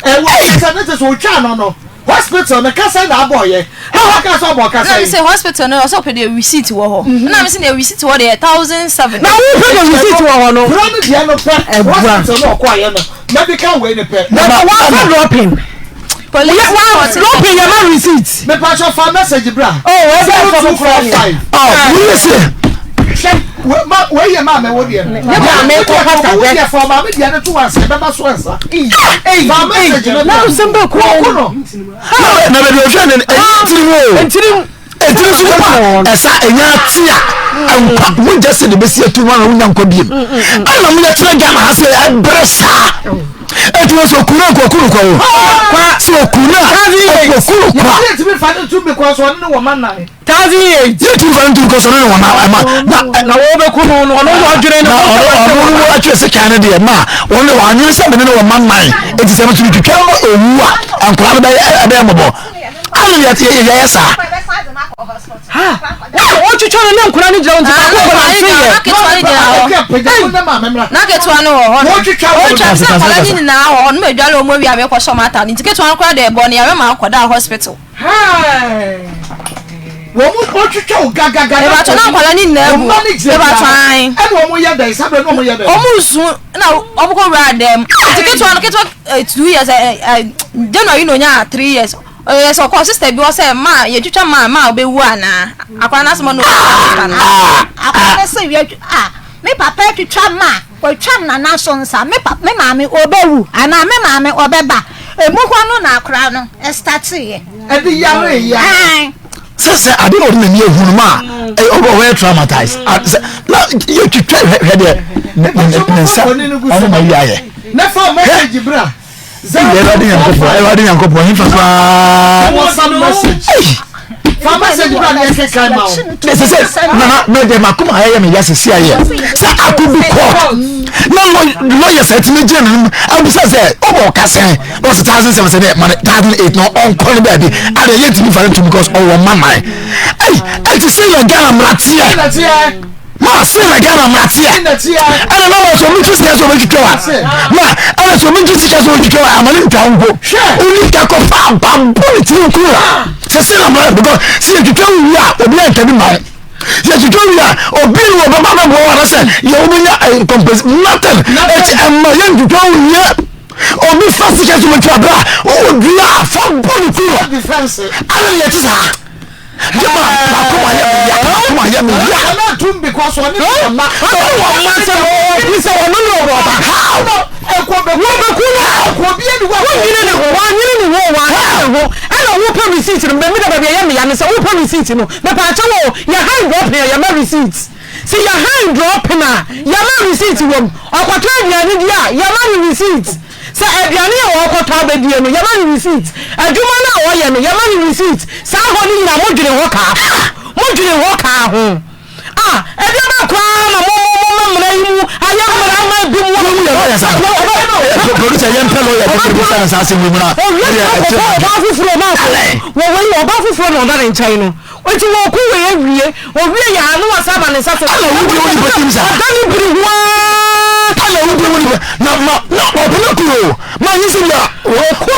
ɛwɔ sɛ ne te sɛ otwa no no. Hospital no kasa na abɔ yɛ. Na waka sɛ ɔbɔ kasa Na yi. mi sɛ hospital no ɔsɛ ɔpɛ deɛ receipt wɔ hɔ. Na mi sɛ deɛ receipt wɔ deɛ 1,007. Na wo pɛ deɛ receipt wɔ hɔ no. Kura no deɛ no pɛ. Hospital no ɔkɔ ayɛ no medical wei no pɛ. Na wa fa dropping. Police Wa dropping yɛ ma receipt. Mepatwa fa message bra. Oh, ɛbɛ fɔ mo kura ni. 0245. Oh, wúyẹ sẹ. Hwɛ we ma wei yɛ maame wo deɛ no. Ne maame kɔ kasa Wo deɛ fa maame deɛ no to wansa ɛbɛba so ansa. Fa message no Na nsɛm bɛ kura Wɔko no. Na baabi ohwɛ no ɛyɛ ntiri mu o. Ntiri mu. Etiri so nipa ɛsa enya ate a nkwa mogya sɛ de bɛsi atu mu ana wonya nkwa biem. Ɛna mo yɛtena Ghana ha sɛ ɛbrɛ saa. Eti wɔ sɛ okunu nkɔ okunu kɔ o. Sɛ okunu a okunu kɔ. Yɛsi etimi fa ne ntum because ɔne ne wɔ ma nan. 1,008. Yɛtumi fa ne ntum because ɔne ne wɔ ma ɛma na Na wo bɛ kunu no ɔno ɔdwene ne na ho. ɔno ɔno no atwerɛ sɛ kan no deɛ ma wɔn de wɔanwene sɛ mene ne wɔ ma nan eti sɛ metumi twitwa no owu a nkwadaa no bɛyɛ ɛbɛyɛ mmɔbɔ ana yɛ yɛyɛ saa. Wotwitwa no ne nkura no gyina wo nti baako kɔ na ase yɛ. Na ketewa no gyina hɔ. Na ketewa no wɔ hɔ no. Wotwitwa wɔn. Wotwa sɛ akwadaa no nyinaa wɔ hɔ no ma adwale wɔn awie a mekɔ hyɛ wɔn ataade nti ketewa no koraa deɛ ɛbɔ no yare ma akɔda hospital. Wɔn mu wɔtwitwa wo gagaga. Ebatɔ na nkwadaa no nyinaa gu. Wɔn mma no gyina Ebatɔ an. Ɛna wɔn yɛ dɛn sábɛ na wɔn yɛ dɛn. Wɔn nsu na wɔn kɔ wura dɛm. Nti ketewa no ketewa 2 years January na onyaa 3 years. Ɔyɛ sɛ ɔkɔ sister bi hɔ sɛ maa yɛtwitwa maa maa ɔbɛwu anaa akwadaa no asɛm ɔno sister no. Akwadaa no sɛ yɛtwi a me papa atwitwa ma watwa me nana so nsa me pa me maame ɔbɛwu anaa me maame ɔbɛba emu hɔ no na akwadaa no ɛstateeɛ. Ɛde yare ya. Ae. Sɛ sɛ ade na ɔde n'ani ehu no ma ɔbɛyɛ traumatized sɛ na yɛtwitwa hwɛ deɛ ne ne nsa ɔno ma yi ayɛ. Ne fa message bra. Awurade Nyankopɔn, Awurade Nyankopɔn, hefa paa. WhatsApp message. Fa message bra na yɛhwɛ kan ma wo. Ne sɛ sɛ nana mɛdɛ makoma ayɛ me ya sisi ayɛ sɛ akodu court na lawyers atumi gyina ne abusa sɛ ɔbɔ ɔka sɛn na ɔsɛ 1,007 sɛ dɛ ma ne 1,008 na ɔnkɔ ne baabi ade yɛntumi fa no ntom because ɔwɔ ma man ɛyi ɛte sɛ yɛ Ghana mmarateɛ Ma se na Ghana mmara teɛ. Ɛna na ma sɛ obi gye sika sɛ obɛtwitwa wa. Ma ɛna sɛ obi gye sika sɛ obɛtwitwa wa ama ne ntwa wo mpo. Woni sika kɔfa aba bɔ ne tiri nko a. Sɛ se na mmara because sɛ yɛtwitwa wo wie a obi antwa bi ma wo. Yɛtwitwa wie a obi ne wɔbɛba bɛboa wo anasɛ yɛ wobɛnya compensation nothing. Ɛti ɛma yɛntwitwa wo wie. Obi fa sika sɛ obɛtwa berɛ a wowɔ dua a fa bɔ ne tiri. Ɛna yɛte saa. Yɛma makoma yɛ me ya makoma yɛ me ya. Ɔno atum because ɔne ne mma. Ɔne wɔn mma sɛ ɔbi sɛ ɔno ne ɔwɔ ɔba. How? Ɛkɔ bɛ Wọ́n bɛ ku no. Ɛkɔ obi ɛni wɔ. Wọ́n nyini ne ho wọ́n nyini ne ho wọ́n anyini ne ho ɛna wọ́n pɛ receipt no mbɛ mi da baabi ɛyɛ mi ya ne sɛ wọ́n pɛ receipt no mɛ pa akyɛ wɔ yɛ hand dropping a yɛ ma receipt si yɛ hand dropping a yɛ ma receipt wɔ mu ɔkɔtɔ aduane di a yɛ ma ne receipt. Sɛ aduane a ɔrekɔtɔ abɛdie no, yɛma no receipt. Adwuma no a ɔyɛ no, yɛma no receipt. Saa hɔ no nyinaa, modwene hɔ kaa ho. Modwene hɔ kaa ho. Ah, ɛdeɛ bɛn koraa na mo mo moma mmara yi mu ayɛ mmara ama ebi mu a. Wɔn yɛ lɔya saa. Producer yɛn pɛ lɔya bi bi sa na saa asɛm yi mu na. Owia na ɔkɔkɔ ɔbaa foforɔ ɔbaa wɔ wɔ yi ɔbaa foforɔ na ɔda ne nkyɛn no. Nti wɔko wei awie, owie yɛ a na wasan ama ne nsa so. Ɛna wodi wo nipa tim saa. Ɔda ne biri ho ara. Ɛna wodi wo nipa na ma na ɔpene kuro ma nyi si bia ɔtwe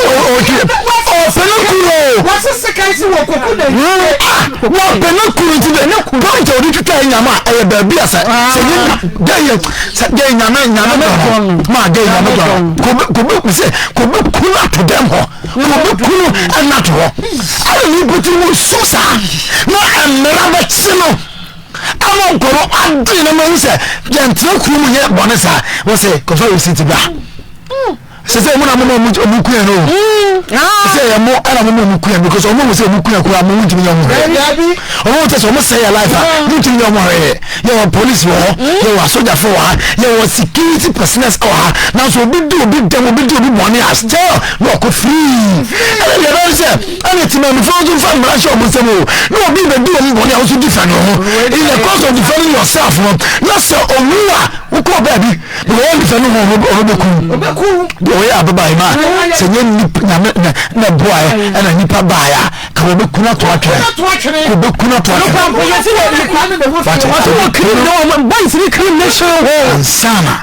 ɔpene kuro. Wɔsi sekan si wɔ koko na ewie. Wɔpene kuro nti de point a ɔde twitwa nyama a ɛyɛ baabi a sɛ sɛ nye gɛ yɛ sɛ gɛ nyame nyame dɔ no ma gɛ nyame dɔ no kobe kobe sɛ kobe kunu ato dɛm hɔ. Wɔbɛku no ɛna to hɔ. Ɛna nipa tiri mu su saa na mmara bɛkye no ama nkɔrɔ adwene na mahu sɛ yɛntena kuro mu nyɛ bɔne saa wɔ sɛ kɔfa receipt bra sɛ sɛ ɔmo na mo ma ɔmo kuya no sɛ yɛ mo ɛna mo ma ɔmo kuya because ɔmo hu sɛ ɔmo kuya kura mo ntumi nyɛ ɔmo hwee ɔmo hu sɛ sɛ ɔmo sɛ yɛ life a mo ntumi nyɛ ɔmo hwee Yɛwɔ police wɔ hɔ, yɛwɔ asogyafo wɔ ha, yɛwɔ security personnels wɔ ha. Nanso obi di obi dɛm, obi di obi bɔne a still na ɔkɔ free. Ɛna deɛ ɛbɛyɛ sɛ ɛna tìmɛnifo nso nfa mmara hyɛ wɔn nsam o. Na obi bɛdi wɔn bɔne a nso defend wo ho. In the course of defending yourself no, na sɛ owu a wokɔ baabi because wɔn defend ho ɔno bɛku. Deɛ ɔyɛ ababaa yi ma sɛ nyɛ nipa nyame na ɛboa yɛ ɛna nipa baeɛ a ka wɔbɛku no ato atwene wɔbɛku no ato atwene ansana.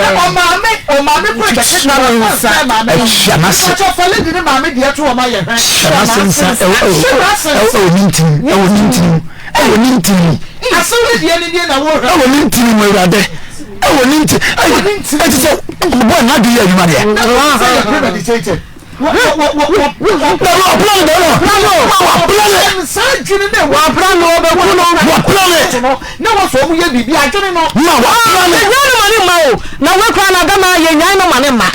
Na ɔmaame ɔmaame kura bɛkye na ne nsa. Ɛhyɛ n'ase. Mpakyɛ fa lady ne maame deɛ to ɔma yɛ hwɛ. Hyɛ n'ase nsa ɛwɔ ɛwɔ ne ntini ɛwɔ ne ntini ɛwɔ ne ntini. Asew ne deɛ ne deɛ na wɔhwɛ. Ɛwɔ ne ntini mu awurade ɛwɔ ne ntini ɛyɛ ɛti sɛ bɔ n'ade yɛ adwuma deɛ. Na sɛ yɛ premeditated. Yɛnyan no ma ne mma o, na wei koraa na adama yɛnyan no ma ne mma.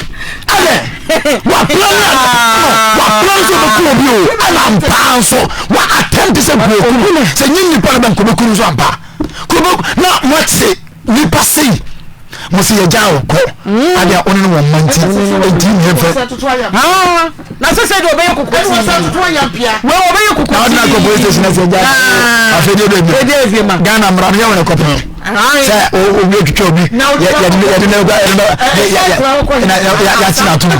Waplan sɛ ɔbɛku obi o, ɛna ampaa nso wa attempt sɛ kuoku no sɛ nye nipa no bɛ nkɔbɛku no nso ampa kɔbɛ na moate nipa sei mo sɛ yɛgya wo kɔ mm. adeɛ a wone ne wɔn mma nti ɛnti ne yɛmfɛ na sɛ sɛ deɛ ɔbɛyɛ koko wei ɔbɛyɛ koko na wode akɔ police station na sɛ gya afei deɛ bɛbi Ghana mmara no yɛ wɔn ɛkɔpɛn sɛ obi atwitwa obi yɛde ne yɛate no atom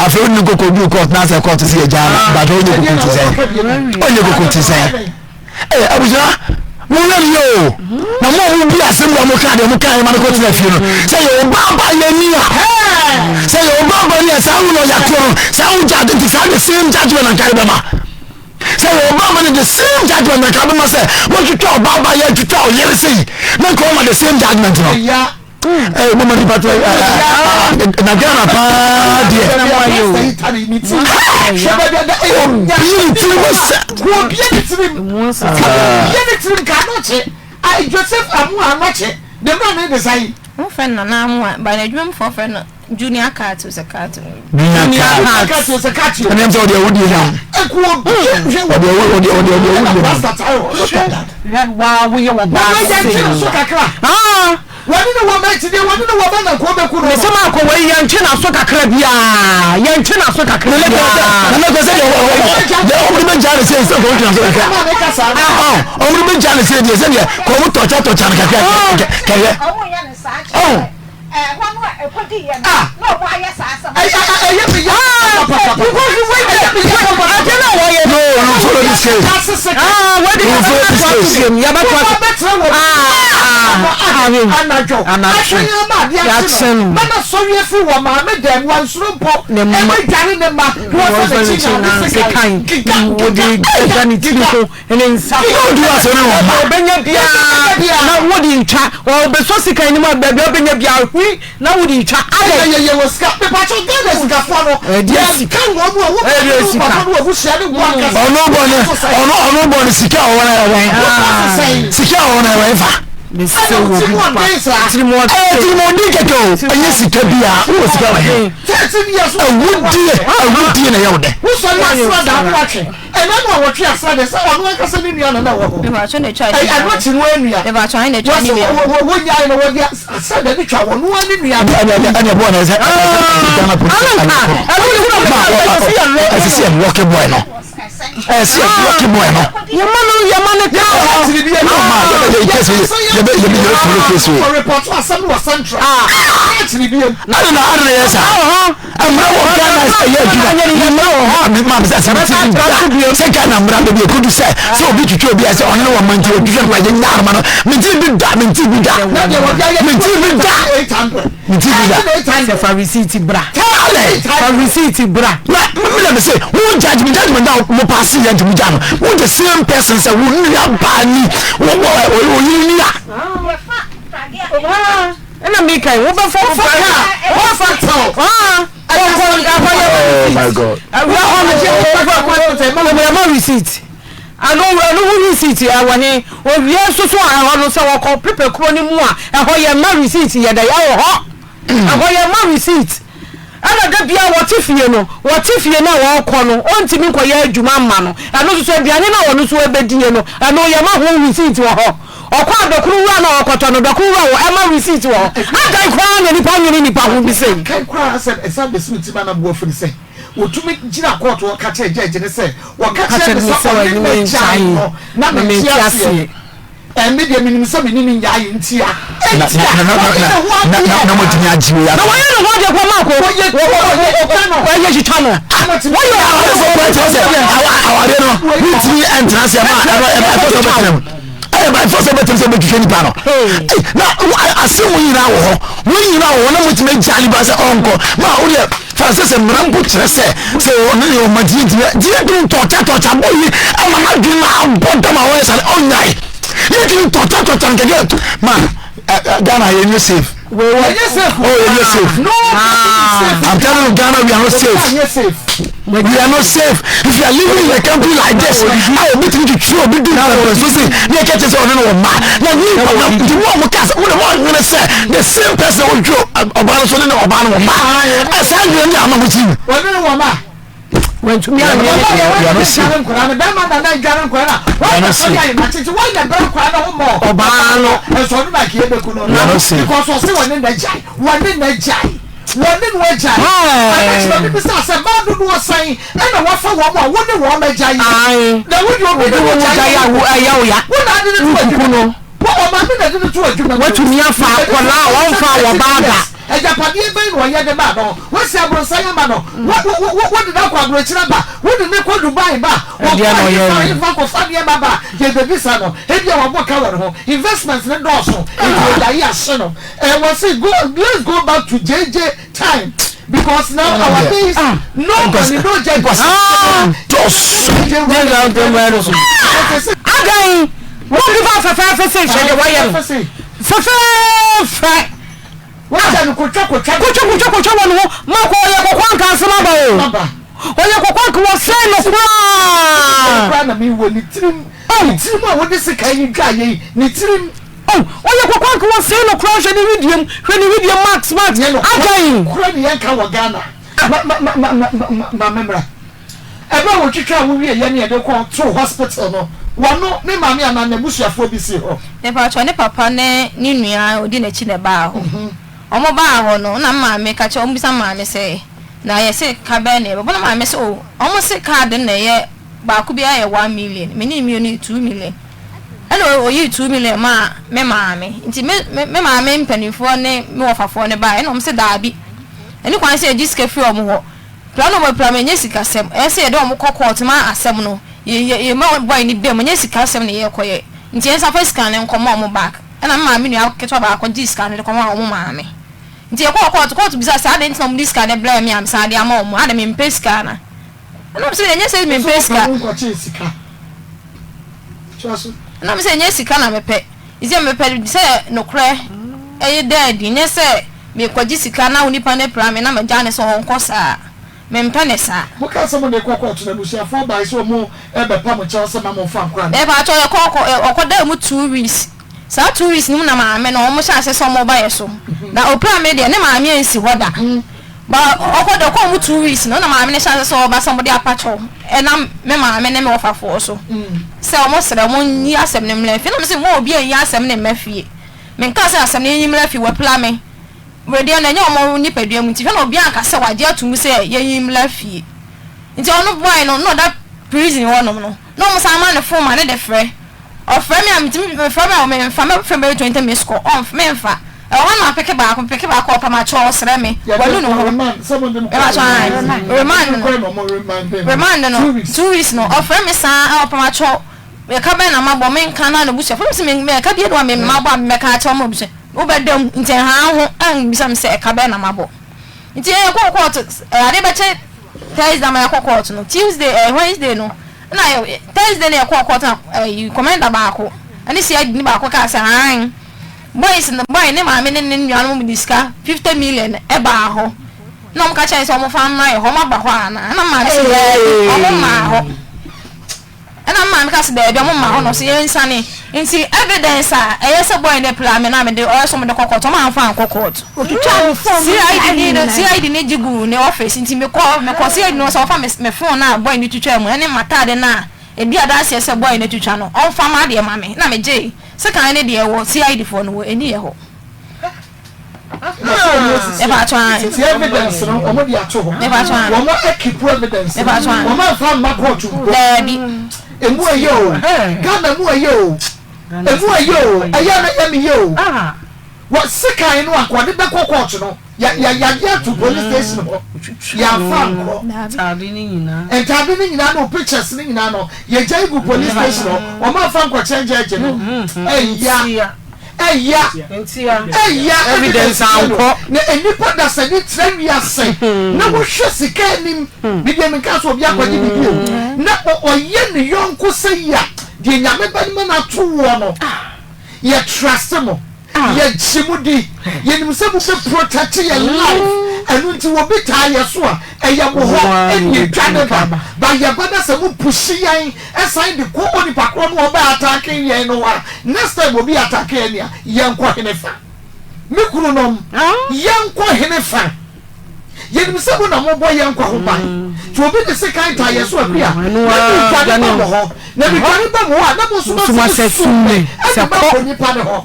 afei wone kɔkɔ du court na sɛ court sɛ yɛgya no but ɔnyɛ koko ti sɛn ɔnyɛ koko ti sɛn Ee, abusua, monhwɛ no yie o. Na mo a mobu asɛm wura mo kaa deɛ mo kaa yɛ ma no kɔtena fie no, sɛ yɛ ɔba ba yɛ ni a, sɛ yɛ ɔba ba ni a, saa wo lɔya korɔ no, saa wo judge nti saa the same judgement na nka yɛ bɛma. Sɛ yɛ ɔba ba ni the same judgement na nka bɛma sɛ wɔtwitwa ɔba ba yɛ twitwa ɔyere sei, na nka ɔma the same judgement no. Ee, mo ma nipa tɛ na Ghana paa deɛ. Obi ne tiri mu sɛ. Obi ne tiri mu. Obi ne tiri mu ka anɔkye. Joseph Amu anɔkye. Ne maame de sa yi. Wọ́n fẹ́ Nana Amoah, but adwuma mu fọ́ fẹ́ no Junior Cat o sɛ cat o. Junior Cat. Ɛnna sɛ ɔde ɛwɔ die nam. Ɔde ɛwɔ ɔde ɔde ɔde ɛwɔ die nam. Hwɛ waa woyɛ wɔ baa se. Wɔne no wɔ mma akyi deɛ wɔne no wɔ mma na nka ɔbɛku no no. Mese maakɔ wei yɛntwe n'aso kakra biara yɛntwe n'aso kakra biara. Nana kɔ sɛ deɛ deɛ ɔmo de bɛgya ne sɛ sɛ kɔn twe n'aso kakra. Ɔmo de bɛgya ne sɛ deɛ sɛ deɛ kɔn mo tɔkya tɔkya no kakra kɛhwɛ. Ɔho. Ɛhɔ no a ɛkɔdi yɛ no na ɔmo ayɛ saa asɛm. Ɛyɛ me ya papapapa. Because wei deɛ ade na wɔyɛ. No, you follow this case. Ah, wei deɛ You follow this case. yɛbɛto ato Anadwo ahwɛ ama adeɛ akye no ma na sɔre afiri wɔ maame dɛm wansuro mpo ɛbɛdware ne ma na wɔfa n'akyi na ɔde sekan giga giga ne tiri ho ne nsa ɔbɛnya biara na wode ntwa ɔbɛsɔ sika anim a baabi a ɔbɛnya biara hwi na wode twa adɛ. Ɛna yɛyɛ wɔ sika mepatwɔ Ghana sikafoɔ no yɛnka wɔn mu a wo papa ne wo papa ne w'abusua ne wo ankasa. Ɔno bɔ ne ɔno ɔno bɔ ne sika a ɔwɔ na ɛwɛn sika a ɔwɔ na ɛwɛn fa. Mesɛ wɔ bi pa tirimɔden ɛyɛ tirimɔden kɛkɛ o ɛnyɛ sika bi a wowɔ sika wɔ he awudie awudie na ɛyɛ wo dɛ. Wosɔre asra da ano atwe ɛna no a wɔtwe asra deɛ sɛ ɔno ankasa ne nua na na ɛwɔ hɔ ɛno akyi no anua wɔsɛ wɔnyae no wɔde asra da ne twa wɔn no ne nua ɛne ɛboɔ na ɛsɛ Ghana police ɛsɛ sɛ yɛlɔke boy no ɛsɛ yɛlɔke boy no yɛma no yɛma no kaa hɔ yɛbɛ yɛ case yɛbɛ yɛbɛ yɛbɛ follow case wei ade na ade na yɛ saa mmara wɔ Ghana ɛyɛ adwuma mmara wɔ hɔ a maa sɛ asɛm ti bi da sɛ Ghana mmara baabi ekodu sɛ sɛ obi twitwa obi a sɛ ɔne wɔ mma nti otwitwa no ɛyɛ nya aroma no menti bi da menti bi da menti bi da menti bi da. Sɛ fa receipt bra. Tale. Fa receipt bra. Na mi na mi se wo judge mi judgement a mo pass yɛ nti mo gya no wo the same person sɛ wo nua baa ni wo wo wo yiri ni a. Ɛna mi kan wo bɛ fɔ wo fa kaa wo fa tɛw ɔkɔ akɔ yɛ Oh my God. Awura hɔ no wo fa ma receipt ano ɛno ho receipt ɛwɔ he owie nso so a ɛhɔ no sɛ wɔkɔ pepe kuro no mu a ɛhɔ yɛ ma receipt yɛ dɛ ɛwɔ hɔ ɛhɔ yɛ ma receipt ɛna da bia wɔte fie no wɔte fie no a wɔkɔ no ɔntumi nkɔyɛ adwuma mma no ɛno nso so aduane no a wɔno nso ɛbɛdie no ɛno yɛ ma ho receipt wɔ hɔ. Ɔkɔ a dɔkono wura na ɔkɔtɔ no, dɔkono wura wɔ ɛma receipt wɔ hɔ. Adɛn koraa na nipa nwene nipa ho bi sei? Kae koraa sɛ ɛsan besi me tirim a na bo afu ne sɛ otumi gyina kɔɔto hɔ ka kyerɛɛ gyɛɛgye no sɛ wɔka kyerɛɛ me sɛ ɔne me agyae no na mente aseɛ. Ɛnde deɛ menim sɛ me ne no nnyae ntia. Enti a wɔyɛ ne ho adeɛ. Na wɔatumi agye wei ato. Na wɔyɛ ne ho adeɛ kɔ maako. Wɔyɛ twitwa no. Wɔyɛ twitwa no. Wɔyɛ awarefoɔ kɔ ɛkyerɛ sɛ awareɛ no wotumi ɛntena ase ɛma ɛma ɛfɛ sɛ ɔbɛtena mu. deɛ by force bɛtɛm sɛ bɛtwitwa nipa no na asɛm mu nyinaa wɔ hɔ wɔn nyinaa wɔ hɔ na motumi agya nipa sɛ ɔnkɔ ma wodeɛ fa sɛ sɛ mmara mpo kyerɛ sɛ sɛ ɔne ne ɔma gyina gyina gyina gyina tɔkya tɔkya bɔ yi ama no adwene ma abɔ dam a wɔyɛ sane ɔnyae yɛtumi tɔkya tɔkya nkɛkɛ ma Ghana yɛnyɛ safe. Yɛnyɛ safe. Oh, yɛnyɛ safe. No, safe. I'm telling you, Ghana, we are not safe. We are not safe. If you are living in a country like this, I will be to throw be doing that. So say, ne catch us on no ma. Na ni pa na the more mo cast, mo mo nwene say the same person wo dwo oba no so ne oba no ma. Esa nwene ni ama mo ti. Wɔne ne wɔ ma. Wantumi anyɛ ne deɛ. We are not safe. Nkwadaa no bɛrima na na dware nkwadaa na wɔn na sɔre ayɛ n'akyekye wɔn na bɛrɛ nkwadaa no ho mɔ. Ɔbaa no. Ɛsɔ ɔno na kìí ebeku no. We are not safe. Because ɔsi wɔn ne na gyae wɔn ne na gyae wɔn ne no agyae. Anakyɛ obi bisa sɛ mmaa dodoɔ sɛn ɛna wafa wɔn a wo ne wɔn agyae. Na wo deɛ obi ne wo gyae a ɛyɛ wo ya. Wo na ade ne to adwuma no. Wo ɔmaame na de no to adwuma mu. Watumi afa akwadaa a wɔmfa wɔ baa da. Agyapadeɛ bɛn na ɔyɛ de maa no? Woasi aborosan ama no? Wode no akɔ aburokyire aba? Wode no kɔ Dubai ba? Ɔkɔ ahefa ahefa kɔfa nneɛma ba a, yɛbɛbisa no. Ebia wabɔ ka wɔ ne ho. Investments no dɔɔso, nti ogyae ahye no. Wɔse go, let's go back to JJ time because now our days, no money, no judgment. Adɛn? Wode ba fɛfɛɛfɛ sei hwɛ deɛ wayɛ no. Fɛfɛɛfɛ. Wagya no kotwa kotwa. Kotwa kotwa kotwa wɔ ne ho ma kɔ ɔyɛ kɔkɔɔ anka asɛm aba o. Ɔyɛ kɔkɔɔ anka wɔsɛe no koraa. Koraa na mi wɔ ne tirim. Ne tirim a wɔde sika yi dwa yɛ yi ne tirim. Oh ɔyɛ kɔkɔɔ anka wɔsɛe no koraa hwɛ ne wedeɛ mu hwɛ ne wedeɛ max max adɛn. Kora ne yɛnka wɔ Ghana. Ma ma ma ma ma ma ma mmra. Ɛberɛ a wɔtwitwaa wo wieeɛ ne yɛde kɔ too hospital no, wɔno, ne maame anaa n'abusuafoɔ bi sii hɔ? Mepakyɛw, ne papa ne ne nua a odi n'akyi na ɛbaa hɔ. Wɔbaa hɔ no, na me maame ka kyerɛ, wɔbisa me maame sɛ, na yɛse ka bɛn na yɛbɛbɔ? Na maame se, oh, wɔse card no na ɛyɛ baako biara yɛ 1 million, me ne mmienu yɛ 2 million. Ɛna oyii 2 million maa me maame. Nti me me maame mpanimfoɔ ne me wɔfafoɔ no baeɛ, ɛna wɔse daabi, ɛni kwan sɛ yɛgye sika firi wɔn hɔ. Pira na wɔapira me, ɛnyɛ sikasɛm. Ɛyɛ sɛ yɛde wɔn kɔ kɔɔto ma asɛm no, yɛ yɛ yɛma boy no bam, ɛnyɛ sikasɛm na yɛrekɔyɛ. Nti yɛnsan fa sika no nkɔma wɔn back. Ɛna me maame nua ketewa baako gyee sika no de kɔmaa wɔn maame. Nti yɛkɔɔ kɔɔto, kɔɔto bisaa sɛ adɛn nti na wɔde sika no brɛɛ me a mesan de ama wɔn, adɛn mempɛ sika anaa? Ɛna mese ɛnyɛ sɛ mempɛ sika. Ɛna mese ɛnyɛ sika na mepɛ. Nti mepɛ sɛ nokorɛ ɛyɛ da adi, nyɛ sɛ merekɔgye sika na onipa no apira me na magyaa no sɛ ɔnkɔ saa. Mempɛ no saa. Mokaa sɛ mode rekɔ kɔɔto no, abusuafoɔ bae sɛ wɔrebɛpa mo kyɛw sɛ mma momfa nkɔ anaa? Mepakyɛw, yɛkɔɔ kɔ, ɔkɔdaa mu 2 weeks. Saa 2 weeks no mu na maame no, wɔhyɛɛ aseɛ sɛ wɔreba yɛn so. Na ɔpiraa me deɛ, ne maame ansi hɔ da. But ɔkɔ ɔkɔɔ mu 2 weeks no, na maame no hyɛ aseɛ sɛ ɔreba sɛ wɔde apakyɛw ɛnam me maame ne me wɔfafoɔ so sɛ wɔsrɛ wɔnyi asɛm no mmra fie. Na mese mma obi annyi asɛm no mma fie. Menkaa sɛ asɛm no yɛnyi mmra fie, wɔapira me. Wedeɛ no ɛnyɛ wɔn nipadua mu nti hwɛ na obiara anka sɛ wagye ato mu sɛ yɛnyi mmra fie. Nti ɔno boy no na ɔda prison hɔnom no, na wɔsan ma no phone ma no de frɛ. Ɔfrɛ me a metumi mefrɛ me a memfa mɛfrɛ bɛyɛ 20 minutes kɔ ɔnf memfa. Ɛwɔ hɔ na mapeke baako mepeke baako a ɔpa makyɛ ɔsrɛ me wanu ne ho. Mepakyɛ ae remand no remand no 2 weeks no ɔfrɛ me saa ɔpa makyɛ ɛka bɛn na mabɔ menka na n'abusuafo me se me ɛka bi na me mabɔ a mɛka akyerɛ wɔn abusua wobɛda mu nti ɛha ho ɛnbisa me sɛ ɛka bɛn na mabɔ nti yɛkɔ court ade bɛkyɛ Thursday ama yɛakɔ court no Tuesday ɛɛ Wednesday no na Thursday na yɛkɔɔ court na ɛyi commander baako ɛne CID ni baako kaa sɛ ae boys no boy ne maame ne ne nuanom de sika 50 million ɛbaa hɔ na wɔn ka kyerɛ sɛ wɔn fa mmra yɛ hɔ wɔn aba hɔ ana ɛna maame sɛ daabi wɔn mmaa hɔ ɛna maame ka sɛ daabi wɔn mmaa hɔ na ɔsɛ yɛn nsane nti evidence a ɛyɛ sɛ boy ne pira me na me de ɔyɛ sɛ wɔn de kɔ court wɔn anfa ankɔ court. Otwitwaa ne phone mu CID ni no CID ni gye guu ne office nti mekɔ mekɔ CID no sɛ ɔfa me me phone a boy no twitwaa mu ɛne m'ataade no a edi adanseɛ sɛ boy no twitwa no ɔmfa m'adeɛ ma me na megyee sekan no deɛ wɔ CID foɔ no wɔ ɛni yɛ hɔ. Ti evidence no wɔn de ato hɔ wɔn ekipu evidence no wɔn anfa mma court mpo. Daabi. Emu ɛyɛ o Ghana mu ɛyɛ o emu ɛyɛ o ɛyɛ na ɛyɛ mi yɛ o wɔ sekan no anka ɔde bɛkɔ court no. Yɛ yɛ yɛagye ato police station hɔ. Yɛamfa ankɔ. Ntaade no nyinaa. Ntaade no nyinaa ne wo pictures no nyinaa no, yɛgyae gu police station hɔ. Wɔamfa ankɔkyerɛ judge no. Ɛya. Ɛya. Ɛya. Evidence ankɔ. Na nnipa dasani tra wiase na wohwɛ sika anim. Me deɛ menkaa sɛ obi akɔgye biribi o. Na ɔyɛ ne yɔnko sɛ yi a, deɛ Nyame bɛma no ato woɔ no, yɛ trust mo. Yɛgye mo di. Yɛnim sɛ mo bɛ protect yɛn life. Ɛno nti obi taa yɛ so a, ɛyɛ mo hɔ ɛna yɛdwane ba. But yɛba na sɛ mo pushi yɛn san de kɔ onipa korɔ no a ɔbɛ attack yɛn no hɔ a, next time obi attack yɛn a, yɛnkɔ hene fa? Me kununom, yɛnkɔ hene fa? Yɛnim sɛ mo na mobɔ yɛn nkwa ho ban. Nti obi de sekan taa yɛn so akua, na medwane ba mo hɔ. Na medwane ba mo hɔ a, na mo nso moasane sum me de makɔ nnipa no hɔ.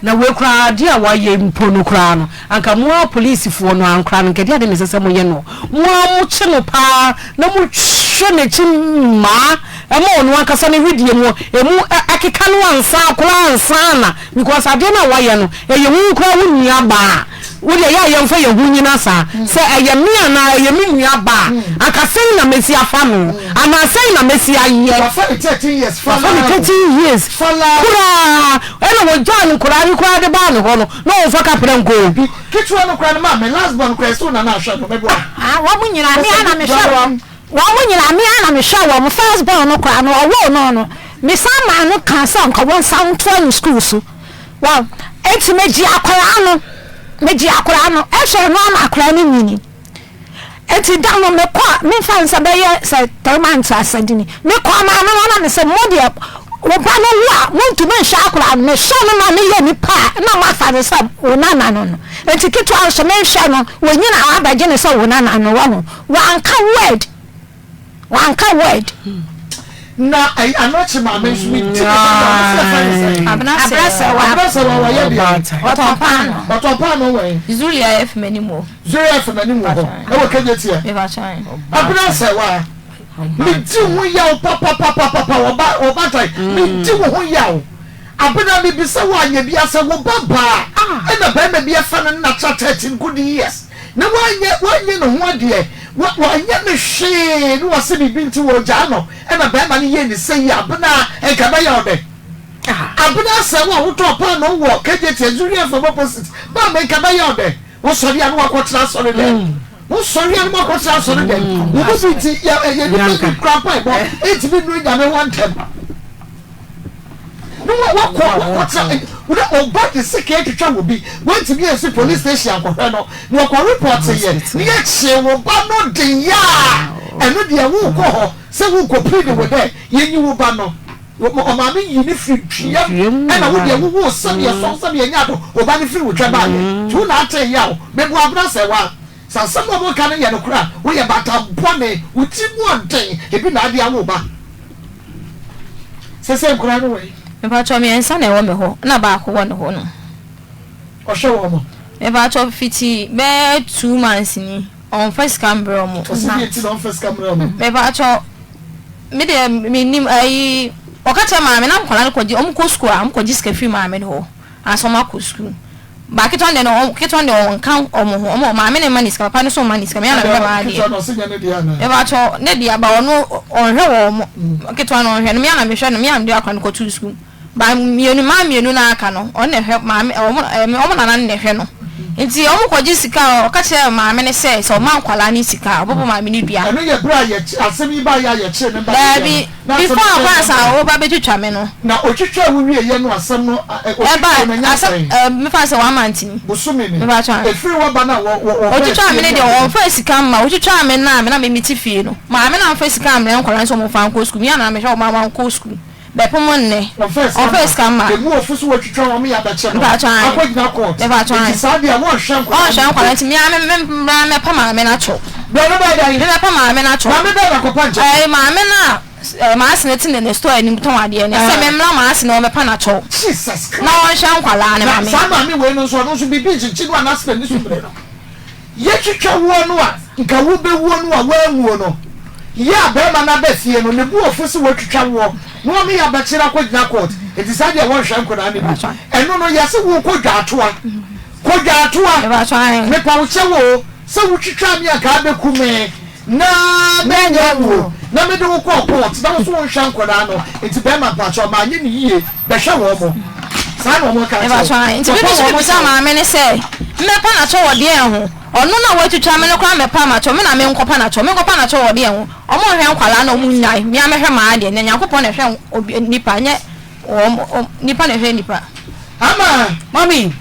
Na wei koraa, adeɛ a wɔayɛ mpo no koraa no, anka mo ara polisifoɔ no ara koraa no, anka ɛdeɛn ade na ɛsɛ sɛ moyɛ no? Mo ara mokye no pa ara na mohwɛ n'akyi mmaa ma ɔno ankasa ne wedeɛ mu, ɛmu akeka no ansa koraa ansa na, because adeɛ no a woayɛ no, ɛyɛ wo koraa wo nuabaa. Wo deɛ yɛ a yɛmfa yɛn ho nnyina saa. Sɛ ɛyɛ me anaa ɛyɛ me nua ba a, anka sɛn na mɛsi afa no? Anaa sɛn na mɛsi ayɛ? Wafa ne 13 years Wafa ne 13 years koraa. Ɛna wɔgyaa no nkwadaa no koraa de baa ne hɔ no, na ɔmfa kaprɛ nkɔ o. Bi ketewa no koraa no maame, last born koraa ɛsɛ wo na na ahwɛ no, mɛboa. Ah, wɔn nyinaa me ara na mehwɛ wɔn. Wɔn nyinaa me ara na mehwɛ wɔn. First born no koraa no, ɔwoo no no, mesan maa no kaa sɛ anka wɔnsan ntoa ne sukuu so. Well, enti megyee akwadaa no, megyee akwadaa no, ɛhwɛɛ no ama akwadaa no nyini. Enti da no mekɔ a, memfa no sɛ bɛyɛ sɛ three months asɛde ni, mekɔ maame hɔ na mesɛ mo deɛ, wo ba no wu a, montumi nhwɛ akwadaa no, mehwɛ no ma no yɛ nipa a, na moafa no sɛ wo nana no no. Enti ketewa nso menhwɛ no, wanyini a wabɛgye no sɛ wo nana no, wahu. Wanka word. Wanka word. Na ɛyi anɔkye maame nso mi ti ne sɛ ɔno sɛ ɛfɛ ne sɛ. Abena Sɛwa wɔyɛ deɛ. Ɔtɔn paano. Ɔtɔn paano wɔ he. Zulia FM anim wɔ. Zulia FM anim wɔ hɔ ɛwɔ Kejetia. Abena Sɛwa mi di ho yaw papapapapa ɔba ɔba tan mi di wo ho yaw. Abena mi bisa wo anyɛ bi asɛ wo ba baa ɛna bɛrima bi afa no na tra 13 good years. Na wanyɛ wanyɛ ne ho adeɛ, wa wanyɛ no hwee, ne wase biribi nti wɔgyaa no, ɛna bɛrima no yɛɛ ne sɛyi, Abena nka ɛbɛyɛ wo dɛ? Abena asɛe wo a wotɔɔ paanoo wɔ KJT Azuria FM opposite, maame nka ɛbɛyɛ wo dɛ? Wosɔre a ne wakɔtena asɔre dɛm, wosɔre a ne wakɔtena asɔre dɛm, wo mu bi nti yɛ yɛ nipa bi kura mpaebɔ, ɛntumi nnuru Nyame hɔ ntɛm. Ne wa wakɔ wakɔtena na ɔba de sika atwitwa wɔ bi wantumi ansi police station ankɔhwɛ no na ɔkɔ report yɛ ne yɛkyee wo ba no de yɛ a ɛno deɛ wokɔ hɔ sɛ wokɔ plead wo dɛ yɛnyi wo ba no ɔmaame yi ne firi tweam ɛna wo deɛ wowoo sɛdeɛ sɔn sɛdeɛ nya do wo ba no firi wo twɛ baayɛ nti wo na ate yaw meboa abena sɛ wa sɛ asɛm a wɔka no yɛ nokorɛ a woyɛ bata bɔne wo tiri mu ɔden ebi na ade awo ba. Sese nkwadaa no wɔ he? Mepakyɛw miɛnsa na ɛwɔ me hɔ ɛna baako wɔ ne hɔ nom. Ɔhwɛ wɔn mo? Mepakyɛw fiti bɛyɛ two months ni ɔnfa sika mbrɛ wɔn. Ɔsi deɛ nti na ɔnfa sika mbrɛ wɔn? Mepakyɛw me deɛ me nim ayi ɔka kyerɛ maame na nkwadaa no kɔ gye wɔn kɔ sukuu a wɔn kɔ gye sika firi maame no hɔ ansa wɔn akɔ sukuu. Ba ketewa no deɛ no ketewa no deɛ ɔnka wɔn ho wɔn maame no mma ne sika papa no nso mma ne sika me ara na mehwɛ m'adeɛ. Ketewa no ɔse nyɛ ne deɛ anaa. Mepakyɛw ne deɛ ba ɔno ɔnhwɛ wɔn ketewa no ɔnhwɛ no me ara na mehwɛ no me ara na mede akora no kɔtoo sukuu ba mmienu mmaa mmienu no a aka no ɔno na ɛhwɛ maame wɔn wɔn nana no na ɛhwɛ no nti wɔn kɔgye sika a ɔka kyerɛ maame no sɛ sɛ ɔma nkwadaa no sika a ɔbɛbɔ maame no dua. Ɛno yɛ berɛ a yɛkye asɛm yi baeɛ a yɛkyee ne ba no Daabi deɛ no. Na asɛm before no akora sɛn ansa na woba bɛtwitwa me no. Na otwitwaa wo wieeɛ no asɛm no ɛ Ɛba otwitwaa no ɛnyɛ asɛm asɛn? ɛ mefa no sɛ one month ni. Bosome ni. Mepa kyɛw. Ɛfiri w'aba no a wɔ wɔ wɔbaa Otwitwaa fie me no ne deɛ ade no. ɔmfaa sika mma otwitwaa me no a me na me mete fie no maame no amfa sika ammrɛ nkwadaa no sɛ wɔmfa nkɔ sukuu me ara na mehwɛ wɔn ma wɔnkɔ sukuu bɛpem nnɛ Ɔmfaa sika ɔmfaa sika mma. mma. Emu ɔfo so watwitwa wɔn yɛ abɛkyɛ no Mepa kyɛw ae. akɔgyina court. Mepa kyɛw ae. Nti saa deɛ wɔnhwɛ nkwadaa Ɔnhwɛ no nkwadaa no nti me ara me me me mɛpa maame no akyɛw. Berɛ no bɛyɛ dɛn? Me mɛpa maame no akyɛw. Maame bɛn na kɔpa nkyɛw? Ɛɛ maame no a. M'asene te ne ne store anim tɔn adeɛ no sɛ me mmra m'asene hɔ mɛpa no akyɛw Jesus Christ. na ɔnhwɛ nkwadaa no ma Na me. saa maame wei no nso ɔno nso biribi nkyekye no anaasɛ n'ani so bere no. Yɛtwitwa woɔ no a nka wobɛwuo no a woanwuo no yɛ a barima no aba fie no ne bo afu sɛ watwitwa woɔ na ɔne yɛ abɛkyere akɔgyina court nti saa deɛ wɔnhwɛ nkwadaa no bi ɛno no yɛse wokɔ dwaatoa. Kodwaatoa, mepa wo kyɛw o, sɛ wotwitwaa me anka abɛku me na manya wo na mede wo kɔɔ court na wo so wonhwɛ nkwadaa no nti bɛrima mpakyɛw manyɛ no yie bɛhwɛ wɔn mo saa na wɔn ka kyerɛ wo. Nti me nso mebisa maame no sɛ mɛpa no akyɛw wɔ deɛn ho? Ɔno na watwitwa me no koraa mɛpa m'akyɛw, me na menkɔpa no akyɛw, menkɔpa no akyɛw wɔ deɛn ho? Ɔmo nhwɛ nkwadaa na ɔmo nnyae, me ara mɛhwɛ m'adeɛ na Nyankopɔn na ɛhwɛ obi nipa nyɛ wɔn nipa na ɛhwɛ nipa. Ama. Mami.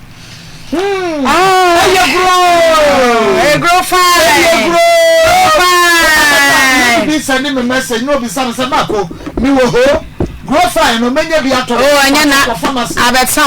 Hmm. Ah. Ɛyɛ guro. Ɛyɛ guro fine. Ɛyɛ guro. Fine. Obi send me message na obi sa me sɛ mako mi wɔ hɔ. Guro fine no menya bi atɔ. Oh, ɛnyɛ na abɛtena.